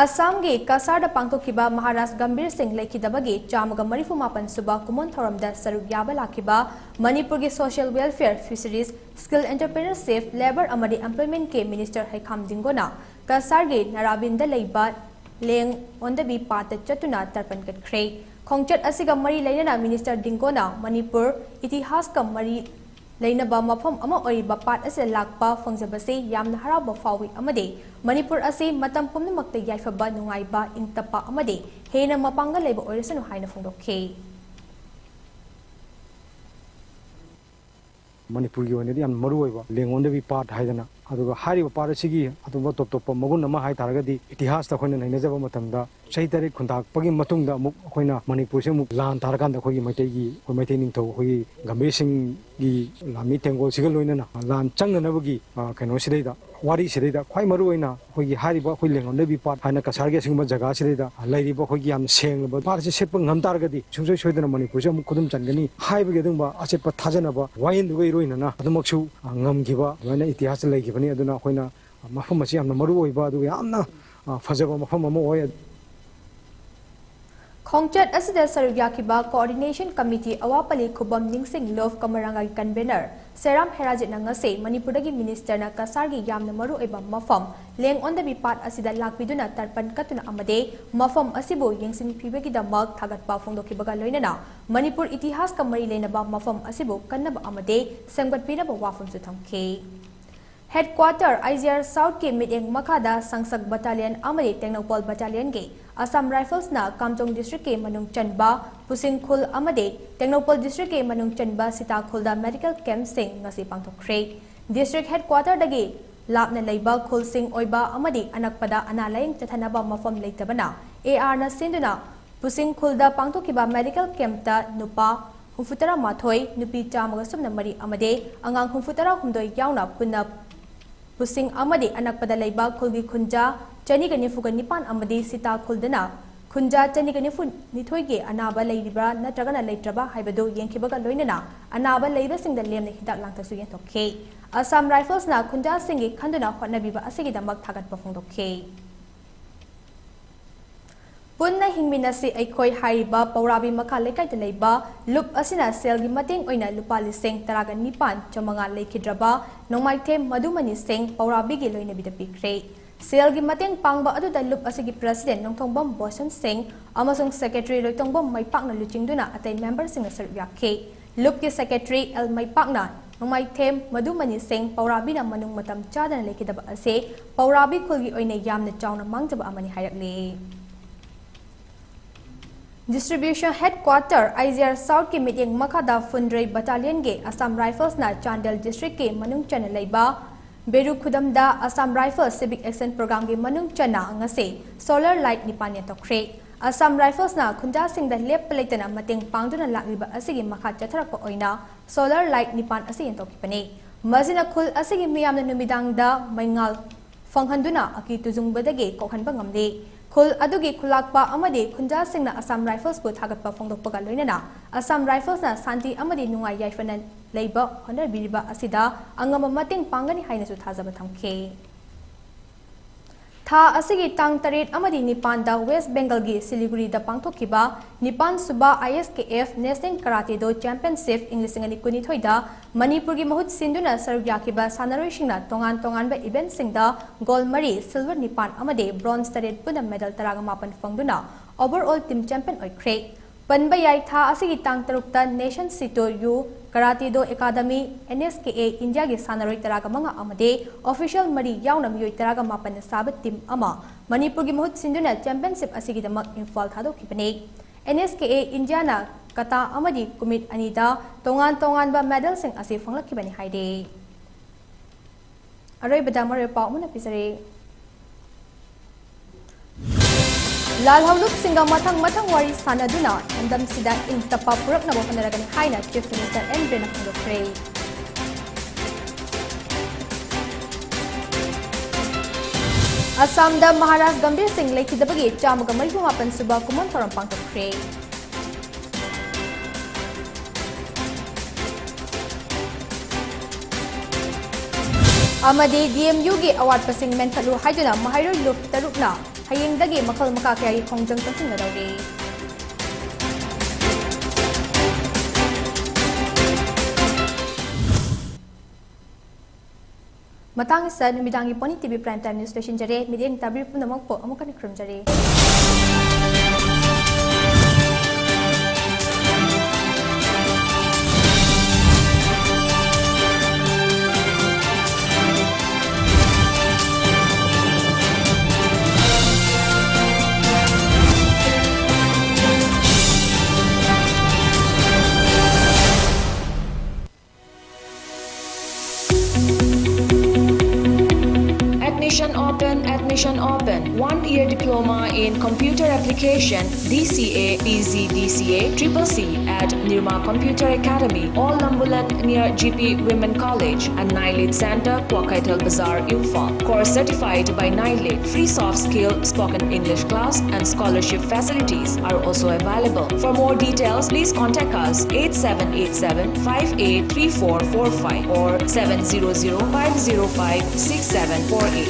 ꯑꯁꯥꯝꯒꯤ ꯀꯁꯥꯔꯗ ꯄꯥꯡꯊꯣꯛꯈꯤꯕ ꯃꯍꯥꯔꯥꯖ ꯒꯝꯚꯤꯔ ꯁꯤꯡ ꯂꯩꯈꯤꯗꯕꯒꯤ ꯆꯥꯝꯃꯒ ꯃꯔꯤꯐꯨ ꯃꯥꯄꯟ ꯁꯨꯕ ꯀꯨꯃꯣꯟ ꯊꯧꯔꯝꯗ ꯁꯔꯨꯛ ꯌꯥꯕ ꯂꯥꯛꯈꯤꯕ ꯃꯅꯤꯄꯨꯔꯒꯤ Social Welfare, Fisheries, Skill Entrepreneurship, Labour ꯑꯃꯗꯤ Employment ꯀꯤ Minister ꯍꯩꯈꯥꯝ ꯗꯤꯡꯒꯣꯅ ꯀꯁꯥꯔꯒꯤ ꯅꯥꯔꯥꯕꯤꯟꯗ ꯂꯩꯕ ꯂꯦꯡ ꯑꯣꯟꯗꯕꯤ ꯄꯥꯠꯇ ꯆꯠꯇꯨꯅ ꯇꯔꯄꯟ ꯀꯠꯈ꯭ꯔꯦ꯫ ꯈꯣꯡꯆꯠ ꯑꯁꯤꯒ ꯃꯔꯤ ꯂꯩꯅꯅ Minister ꯗꯤꯡꯒꯣꯅ ꯃꯅꯤꯄꯨꯔ ꯏꯇꯤꯍꯥꯁꯀ ꯃꯔꯤ ꯂꯩꯅꯕ ꯃꯐꯝ ꯑꯃ ꯑꯣꯏꯔꯤꯕ ꯄꯥꯠ ꯑꯁꯤꯗ ꯂꯥꯛꯄ ꯐꯪꯖꯕꯁꯤ ꯌꯥꯝꯅ ꯍꯔꯥꯎꯕ ꯐꯥꯎꯏ ꯑꯃꯗꯤ ꯃꯅꯤꯄꯨꯔ ꯑꯁꯤ ꯃꯇꯝ ꯄꯨꯝꯅꯃꯛꯇ ꯌꯥꯏꯐꯕ, ꯅꯨꯡꯉꯥꯏꯕ, ꯏꯪ ꯇꯞꯄ ꯑꯃꯗꯤ ꯍꯦꯟꯅ ꯃꯄꯥꯡꯒꯜ ꯂꯩꯕ ꯑꯣꯏꯔꯁꯅꯨ ꯍꯥꯏꯅ ꯐꯣꯡꯗꯣꯛꯈꯤ꯫ ꯃꯅꯤꯄꯨꯔꯒꯤ ꯑꯣꯏꯅꯗꯤ ꯌꯥꯝ ꯃꯔꯨ ꯑꯣꯏꯕ ꯂꯦꯡ ꯑꯣꯟꯗꯕꯤ ꯄꯥꯠ ꯍꯥꯏꯗꯅ, ꯑꯗꯨꯒ ꯍꯥꯏꯔꯤꯕ ꯄꯥꯠ ꯑꯁꯤꯒꯤ ꯑꯇꯣꯞꯄ ꯇꯣꯞ ꯇꯣꯞꯄ ꯃꯒꯨꯟ ꯑꯃ ꯍꯥꯏ ꯇꯥꯔꯒꯗꯤ, ꯏꯇꯤꯍꯥꯁꯇ ꯑꯩꯈꯣꯏꯅ ꯅꯩꯅꯖꯕ ꯃꯇꯝꯗ ꯆꯍꯤ ꯇꯔꯦꯠ ꯈꯨꯟꯇꯥꯛꯄꯒꯤ ꯃꯇꯨꯡꯗ ꯑꯃꯨꯛ ꯑꯩꯈꯣꯏꯅ ꯃꯅꯤꯄꯨꯔꯁꯦ ꯑꯃꯨꯛ ꯂꯥꯟ ꯇꯥꯔꯀꯥꯟꯗ ꯑꯩꯈꯣꯏꯒꯤ ꯃꯩꯇꯩꯒꯤ, ꯑꯩꯈꯣꯏ ꯃꯩꯇꯩ ꯅꯤꯡꯊꯧ ꯑꯩꯈꯣꯏꯒꯤ ꯒꯝꯚꯤꯔ ꯁꯤꯡꯒꯤ ꯂꯥꯟꯃꯤ ꯇꯦꯡꯒꯣꯜꯁꯤꯒ ꯂꯣꯏꯅꯅ ꯂꯥꯟ ꯆꯪꯅꯅꯕꯒꯤ, ꯑ, ꯀꯩꯅꯣꯁꯤꯗꯩꯗ, ꯋꯥꯔꯤꯁꯤꯗꯩꯗ ꯈ꯭ꯋꯥꯏ ꯃꯔꯨ ꯑꯣꯏꯅ ꯑꯩꯈꯣꯏꯒꯤ ꯍꯥꯏꯔꯤꯕ ꯑꯩꯈꯣꯏ ꯂꯦꯡ ꯑꯣꯟꯗꯕꯤ ꯄꯥꯠ ꯍꯥꯏꯅ ꯀꯁꯥꯔꯒꯤ ꯑꯁꯤꯒꯨꯝꯕ ꯖꯒꯥꯁꯤꯗꯩꯗ ꯂꯩꯔꯤꯕ ꯑꯩꯈꯣꯏꯒꯤ ꯌꯥꯝꯅ ꯁꯦꯡꯂꯕ ꯄꯥꯠ ꯑꯁꯤ ꯁꯦꯠꯄ ꯉꯝ ꯇꯥꯔꯒꯗꯤ ꯁꯨꯡꯁꯣꯏ ꯁꯣꯏꯗꯅ ꯃꯅꯤꯄꯨꯔꯁꯦ ꯑꯃꯨꯛ ꯈꯨꯗꯨꯝ ꯆꯟꯒꯅꯤ ꯍꯥꯏꯕꯒꯤ ꯑꯗꯨꯒꯨꯝꯕ ꯑꯆꯦꯠꯄ ꯊꯥꯖꯅꯕ ꯋꯥꯌꯦꯜꯗꯨꯒ ꯏꯔꯣꯏꯅꯅ ꯑꯗꯨꯃꯛꯁꯨ, ꯑ, ꯉꯝꯈꯤꯕ ꯑꯗꯨꯃꯥꯏꯅ ꯏꯇꯤꯍꯥꯁꯇ ꯂꯩꯈꯤꯕꯅꯤ꯫ ꯑꯗꯨꯅ ꯑꯩꯈꯣꯏꯅ, ꯑ, ꯃꯐꯝ ꯑꯁꯤ ꯌꯥꯝꯅ ꯃꯔꯨ ꯑꯣꯏꯕ ꯑꯗꯨꯒ ꯌꯥꯝꯅ, ꯑ, ꯐꯖꯕ ꯃꯐꯝ ꯑꯃ ꯑꯣꯏ꯫ ꯈꯣꯡꯆꯠ ꯑꯁꯤꯗ ꯁꯔꯨꯛ ꯌꯥꯈꯤꯕ Coordination Committee ꯑꯋꯥꯄꯜꯂꯤ ꯈꯨꯕꯝ ꯅꯤꯡꯁꯤꯡ ꯂꯣꯐ ꯀꯃꯔꯥꯡꯒꯥꯒꯤ convener ꯁꯦꯔꯥꯝ ꯍꯦꯔꯥꯖꯤꯠꯅ ꯉꯁꯤ ꯃꯅꯤꯄꯨꯔꯗꯒꯤ ministerꯅ ꯀꯁꯥꯔꯒꯤ ꯌꯥꯝꯅ ꯃꯔꯨꯑꯣꯏꯕ ꯃꯐꯝ ꯂꯦꯡ ꯑꯣꯟꯗꯕꯤ ꯄꯥꯠ ꯑꯁꯤꯗ ꯂꯥꯛꯄꯤꯗꯨꯅ ꯇꯔꯄꯟ ꯀꯠꯇꯨꯅ ꯑꯃꯗꯤ ꯃꯐꯝ ꯑꯁꯤꯕꯨ ꯌꯦꯡꯁꯤꯟꯕꯤꯕꯒꯤꯗꯃꯛ ꯊꯥꯒꯠꯄ ꯐꯣꯡꯗꯣꯛꯈꯤꯕꯒ ꯂꯣꯏꯅꯅ ꯃꯅꯤꯄꯨꯔ ꯏꯇꯤꯍꯥꯁꯀ ꯃꯔꯤ ꯂꯩꯅꯕ ꯃꯐꯝ ꯑꯁꯤꯕꯨ ꯀꯟꯅꯕ ꯑꯃꯗꯤ ꯁꯦꯝꯒꯠꯄꯤꯅꯕ ꯋꯥꯐꯝꯁꯨ ꯊꯝꯈꯤ꯫ Headquarter IGR Southꯀꯤ ꯃꯤꯠꯌꯦꯡ ꯃꯈꯥꯗ ꯁꯪꯁꯛ battalion ꯑꯃꯗꯤ ꯇꯦꯡꯅꯧꯄꯜ battalionꯒꯤ Assam Riflesꯅ ꯀꯥꯝꯖꯣꯡ districtꯀꯤ ꯃꯅꯨꯡ ꯆꯟꯕ ꯄꯨꯁꯤꯡ ꯈꯨꯜ ꯑꯃꯗꯤ ꯇꯦꯡꯅꯧꯄꯜ districtꯀꯤ ꯃꯅꯨꯡ ꯆꯟꯕ ꯁꯤꯇꯥ ꯈꯨꯜꯗ medical campꯁꯤꯡ ꯉꯁꯤ ꯄꯥꯡꯊꯣꯛꯈ꯭ꯔꯦ꯫ District headquarterꯗꯒꯤ ꯂꯥꯞꯅ ꯂꯩꯕ ꯈꯨꯜꯁꯤꯡ ꯑꯣꯏꯕ ꯑꯃꯗꯤ ꯑꯅꯛꯄꯗ ꯑꯅꯥ ꯂꯥꯌꯦꯡ ꯆꯠꯊꯅꯕ ꯃꯐꯝ ꯂꯩꯇꯕꯅ ARꯅ ꯁꯤꯟꯗꯨꯅ ꯄꯨꯁꯤꯡ ꯈꯨꯜꯗ ꯄꯥꯡꯊꯣꯛꯈꯤꯕ medical campꯇ ꯅꯨꯄꯥ ꯍꯨꯝꯐꯨꯇꯔꯥ ꯃꯥꯊꯣꯏ, ꯅꯨꯄꯤ ꯆꯥꯝꯃꯒ ꯁꯨꯞꯅ ꯃꯔꯤ ꯑꯃꯗꯤ ꯑꯉꯥꯡ ꯍꯨꯝꯐꯨꯇꯔꯥ ꯍꯨꯝꯗꯣꯏ ꯌꯥꯎꯅ ꯄꯨꯟꯅ ꯄꯨꯁꯤꯡ ꯑꯃꯗꯤ ꯑꯅꯛꯄꯗ ꯂꯩꯕ ꯈꯨꯜꯒꯤ ꯈꯨꯟꯖꯥ ꯆꯅꯤꯒ ꯅꯤꯐꯨꯒ ꯅꯤꯄꯥꯟ ꯑꯃꯗꯤ ꯁꯤꯇꯥ ꯈꯨꯜꯗꯅ ꯈꯨꯟꯖꯥ ꯆꯅꯤꯒ ꯅꯤꯐꯨ ꯅꯤꯊꯣꯏꯒꯤ ꯑꯅꯥꯕ ꯂꯩꯔꯤꯕ꯭ꯔꯥ ꯅꯠꯇ꯭ꯔꯒꯅ ꯂꯩꯇ꯭ꯔꯕ ꯍꯥꯏꯕꯗꯨ ꯌꯦꯡꯈꯤꯕꯒ ꯂꯣꯏꯅꯅ ꯑꯅꯥꯕ ꯂꯩꯕꯁꯤꯡꯗ ꯂꯦꯝꯅ ꯍꯤꯗꯥꯛ ꯂꯥꯡꯊꯛꯁꯨ ꯌꯦꯟꯊꯣꯛꯈꯤ꯫ Assam Riflesꯅ ꯈꯨꯟꯖꯥꯁꯤꯡꯒꯤ ꯈꯟꯗꯨꯅ ꯍꯣꯠꯅꯕꯤꯕ ꯑꯁꯤꯒꯤꯗꯃꯛ ꯊꯥꯒꯠꯄ ꯐꯣꯡꯗꯣꯛꯈꯤ꯫ ꯄꯨꯟꯅ ꯍꯤꯡꯃꯤꯟꯅꯁꯤ ꯑꯩꯈꯣꯏ ꯍꯥꯏꯔꯤꯕ ꯄꯧꯔꯥꯕꯤ ꯃꯈꯥ ꯂꯩꯀꯥꯏꯗ ꯂꯩꯕ ꯂꯨꯞ ꯑꯁꯤꯅ ꯁꯦꯜꯒꯤ ꯃꯇꯦꯡ ꯑꯣꯏꯅ ꯂꯨꯄꯥ ꯂꯤꯁꯤꯡ ꯇꯔꯥꯒ ꯅꯤꯄꯥꯟ ꯆꯥꯃꯉꯥ ꯂꯩꯈꯤꯗ꯭ꯔꯕ ꯅꯣꯡꯃꯥꯏꯊꯦꯝ ꯃꯗꯨꯃꯅꯤ ꯁꯤꯡ ꯄꯧꯔꯥꯕꯤꯒꯤ ꯂꯣꯏꯅꯕꯤꯗ ꯄꯤꯈ꯭ꯔꯦ꯫ ꯁꯦꯜꯒꯤ ꯃꯇꯦꯡ ꯄꯥꯡꯕ ꯑꯗꯨꯗ ꯂꯨꯞ ꯑꯁꯤꯒꯤ president ꯅꯣꯡꯊꯣꯡꯕꯝ ꯕꯣꯁꯟ ꯁꯤꯡ ꯑꯃꯁꯨꯡ secretary ꯂꯣꯏꯇꯣꯡꯕꯝ ꯃꯩꯄꯥꯛꯅ ꯂꯨꯆꯤꯡꯗꯨꯅ ꯑꯇꯩ memberꯁꯤꯡꯅ ꯁꯔꯨꯛ ꯌꯥꯈꯤ꯫ ꯂꯨꯞꯀꯤ secretary ꯑꯦꯜ ꯃꯩꯄꯥꯛꯅ ꯅꯣꯡꯃꯥꯏꯊꯦꯝ ꯃꯗꯨꯃꯅꯤ ꯁꯤꯡ ꯄꯧꯔꯥꯕꯤꯅ ꯃꯅꯨꯡ ꯃꯇꯝ ꯆꯥꯗꯅ ꯂꯩꯈꯤꯗꯕ ꯑꯁꯤ ꯄꯧꯔꯥꯕꯤ ꯈꯨꯜꯒꯤ ꯑꯣꯏꯅ ꯌꯥꯝꯅ ꯆꯥꯎꯅ ꯃꯥꯡꯖꯕ ꯑꯃꯅꯤ ꯍꯥꯏꯔꯛꯂꯤ꯫ Distribution Headquarter IGR Southꯀꯤ ꯃꯤꯠꯌꯦꯡ ꯃꯈꯥꯗ ꯐꯨꯟꯗ꯭ꯔꯩ battalionꯒꯤ Assam Riflesꯅ ꯆꯥꯟꯗꯦꯜ districtꯀꯤ ꯃꯅꯨꯡ ꯆꯟꯅ ꯂꯩꯕ ꯕꯦꯔꯨ ꯈꯨꯗꯝꯗ Assam Rifles Civic Action Programꯒꯤ ꯃꯅꯨꯡ ꯆꯟꯅ ꯉꯁꯤ solar light ꯅꯤꯄꯥꯟ ꯌꯦꯟꯊꯣꯛꯈ꯭ꯔꯦ꯫ Assam Riflesꯅ ꯈꯨꯟꯖꯥꯁꯤꯡꯗ ꯂꯦꯞꯄ ꯂꯩꯇꯅ ꯃꯇꯦꯡ ꯄꯥꯡꯗꯨꯅ ꯂꯥꯛꯂꯤꯕ ꯑꯁꯤꯒꯤ ꯃꯈꯥ ꯆꯠꯊꯔꯛꯄ ꯑꯣꯏꯅ solar light ꯅꯤꯄꯥꯟ ꯑꯁꯤ ꯌꯦꯟꯊꯣꯛꯈꯤꯕꯅꯤ꯫ ꯃꯁꯤꯅ ꯈꯨꯜ ꯑꯁꯤꯒꯤ ꯃꯤꯌꯥꯝꯅ ꯅꯨꯃꯤꯗꯥꯡꯗ ꯃꯩꯉꯥꯜ ꯐꯪꯍꯟꯗꯨꯅ ꯑꯀꯤ ꯇꯨꯖꯨꯡꯕꯗꯒꯤ ꯀꯣꯛꯍꯟꯕ ꯉꯝꯂꯤ꯫ ꯈꯨꯜ ꯑꯗꯨꯒꯤ ꯈꯨꯜꯂꯥꯛꯄ ꯑꯃꯗꯤ ꯈꯨꯟꯖꯥꯁꯤꯡꯅ Assam Riflesꯄꯨ ꯊꯥꯒꯠꯄ ꯐꯣꯡꯗꯣꯛꯄꯒ ꯂꯣꯏꯅꯅ Assam Riflesꯅ ꯁꯥꯟꯇꯤ ꯑꯃꯗꯤ ꯅꯨꯡꯉꯥꯏ ꯌꯥꯏꯐꯅ ꯂꯩꯕ ꯍꯣꯠꯅꯕꯤꯔꯤꯕ ꯑꯁꯤꯗ ꯑꯉꯝꯕ ꯃꯇꯦꯡ ꯄꯥꯡꯒꯅꯤ ꯍꯥꯏꯅꯁꯨ ꯊꯥꯖꯕ ꯊꯝꯈꯤ꯫ ꯊꯥ ꯑꯁꯤꯒꯤ ꯇꯥꯡ ꯇꯔꯦꯠ ꯑꯃꯗꯤ ꯅꯤꯄꯥꯟꯗ ꯋꯦꯁ ꯕꯦꯡꯒꯜꯒꯤ ꯁꯤꯂꯤꯒꯨꯔꯤꯗ ꯄꯥꯡꯊꯣꯛꯈꯤꯕ ꯅꯤꯄꯥꯟ ꯁꯨꯕ ISKF National Karate Do Championship ꯏꯪ ꯂꯤꯁꯤꯡ ꯑꯅꯤ ꯀꯨꯟꯅꯤꯊꯣꯏꯗ ꯃꯅꯤꯄꯨꯔꯒꯤ ꯃꯍꯨꯠ ꯁꯤꯟꯗꯨꯅ ꯁꯔꯨꯛ ꯌꯥꯈꯤꯕ ꯁꯥꯟꯅꯔꯣꯏꯁꯤꯡꯅ ꯇꯣꯉꯥꯟ ꯇꯣꯉꯥꯟꯕ eventꯁꯤꯡꯗ gold ꯃꯔꯤ, silver ꯅꯤꯄꯥꯟ ꯑꯃꯗꯤ bronze ꯇꯔꯦꯠ ꯄꯨꯟꯅ medal ꯇꯔꯥꯒ ꯃꯥꯄꯟ ꯐꯪꯗꯨꯅ overall team champion ꯑꯣꯏꯈ꯭ꯔꯦ꯫ ꯄꯟꯕ ꯌꯥꯏ, ꯊꯥ ꯑꯁꯤꯒꯤ ꯇꯥꯡ ꯇꯔꯨꯛꯇ Nation Sito Yu Karate Do Academy, NSKA, ꯏꯟꯗꯤꯌꯥꯒꯤ ꯁꯥꯟꯅꯔꯣꯏ ꯇꯔꯥꯒ ꯃꯉꯥ ꯑꯃꯗꯤ official ꯃꯔꯤ ꯌꯥꯎꯅ ꯃꯤꯑꯣꯏ ꯇꯔꯥꯒ ꯃꯥꯄꯟꯅ ꯁꯥꯕ team ꯑꯃ ꯃꯅꯤꯄꯨꯔꯒꯤ ꯃꯍꯨꯠ ꯁꯤꯟꯗꯨꯅ championship ꯑꯁꯤꯒꯤꯗꯃꯛ ꯏꯝꯐꯥꯜ ꯊꯥꯗꯣꯛꯈꯤꯕꯅꯤ꯫ NSKA ꯏꯟꯗꯤꯌꯥꯅ ꯀꯇꯥ ꯑꯃꯗꯤ ꯀꯨꯃꯤꯠ ꯑꯅꯤꯗ ꯇꯣꯉꯥꯟ ꯇꯣꯉꯥꯟꯕ medalꯁꯤꯡ ꯑꯁꯤ ꯐꯪꯂꯛꯈꯤꯕꯅꯤ ꯍꯥꯏꯔꯤ꯫ ꯑꯔꯣꯏꯕꯗ ꯃꯔꯨꯑꯣꯏꯕ ꯄꯥꯎ ꯑꯃꯅ ꯄꯤꯖꯔꯤ꯫ ꯂꯥꯜꯍꯧꯂꯨꯞꯁꯤꯡꯒ ꯃꯊꯪ ꯃꯊꯪ ꯋꯥꯔꯤ ꯁꯥꯟꯅꯗꯨꯅ ꯂꯝꯗꯝꯁꯤꯗ ꯏꯪ ꯇꯞꯄ ꯄꯨꯔꯛꯅꯕ ꯍꯣꯠꯅꯔꯒꯅꯤ ꯍꯥꯏꯅ Chief Minister ꯑꯦꯟ ꯕꯤꯔꯦꯟꯅ ꯐꯣꯡꯗꯣꯛꯈ꯭ꯔꯦ꯫ ꯑꯁꯥꯝꯗ ꯃꯍꯥꯔꯥꯖ ꯒꯝꯚꯤꯔ ꯁꯤꯡ ꯂꯩꯈꯤꯗꯕꯒꯤ ꯆꯥꯝꯃꯒ ꯃꯔꯤꯐꯨ ꯃꯥꯄꯟ ꯁꯨꯕ ꯀꯨꯝꯑꯣꯟ ꯊꯧꯔꯝ ꯄꯥꯡꯊꯣꯛꯈ꯭ꯔꯦ꯫ ꯑꯃꯗꯤ DMUꯒꯤ ꯑꯋꯥꯠꯄꯁꯤꯡ ꯃꯦꯟꯈꯠꯂꯨ ꯍꯥꯏꯗꯨꯅ ꯃꯍꯩꯔꯣꯏ ꯂꯨꯞ ꯇꯔꯨꯛꯅ ꯍꯌꯦꯡꯗꯒꯤ ꯃꯈꯜ ꯃꯀꯥ ꯀꯌꯥꯒꯤ ꯈꯣꯡꯖꯪ ꯆꯪꯁꯤꯟꯒꯗꯧꯔꯤ꯫ ꯃꯇꯥꯡ ꯑꯁꯤꯗ ꯅꯨꯃꯤꯗꯥꯡꯒꯤ Pony TV Prime Time News ꯂꯣꯏꯁꯤꯟꯖꯔꯦ꯫ ꯃꯤꯠꯌꯦꯡ ꯇꯥꯕꯤꯔꯤꯕ ꯄꯨꯝꯅꯃꯛꯄꯨ ꯑꯃꯨꯛ ꯍꯟꯅ ꯈꯨꯔꯨꯝꯖꯔꯤ꯫ Admission open, admission open. One year diploma in computer application, DCA, PGDCA, triple C at Nirma Computer Academy, Old Lambulan near GP Women College and Nilate Center, Kwokaithel Bazaar, Imphal. Course certified by Nilate. Free soft skill, spoken English class and scholarship facilities are also available. For more details, please contact us eight seven eight seven five eight three four four five or seven zero zero five zero five six seven four eight.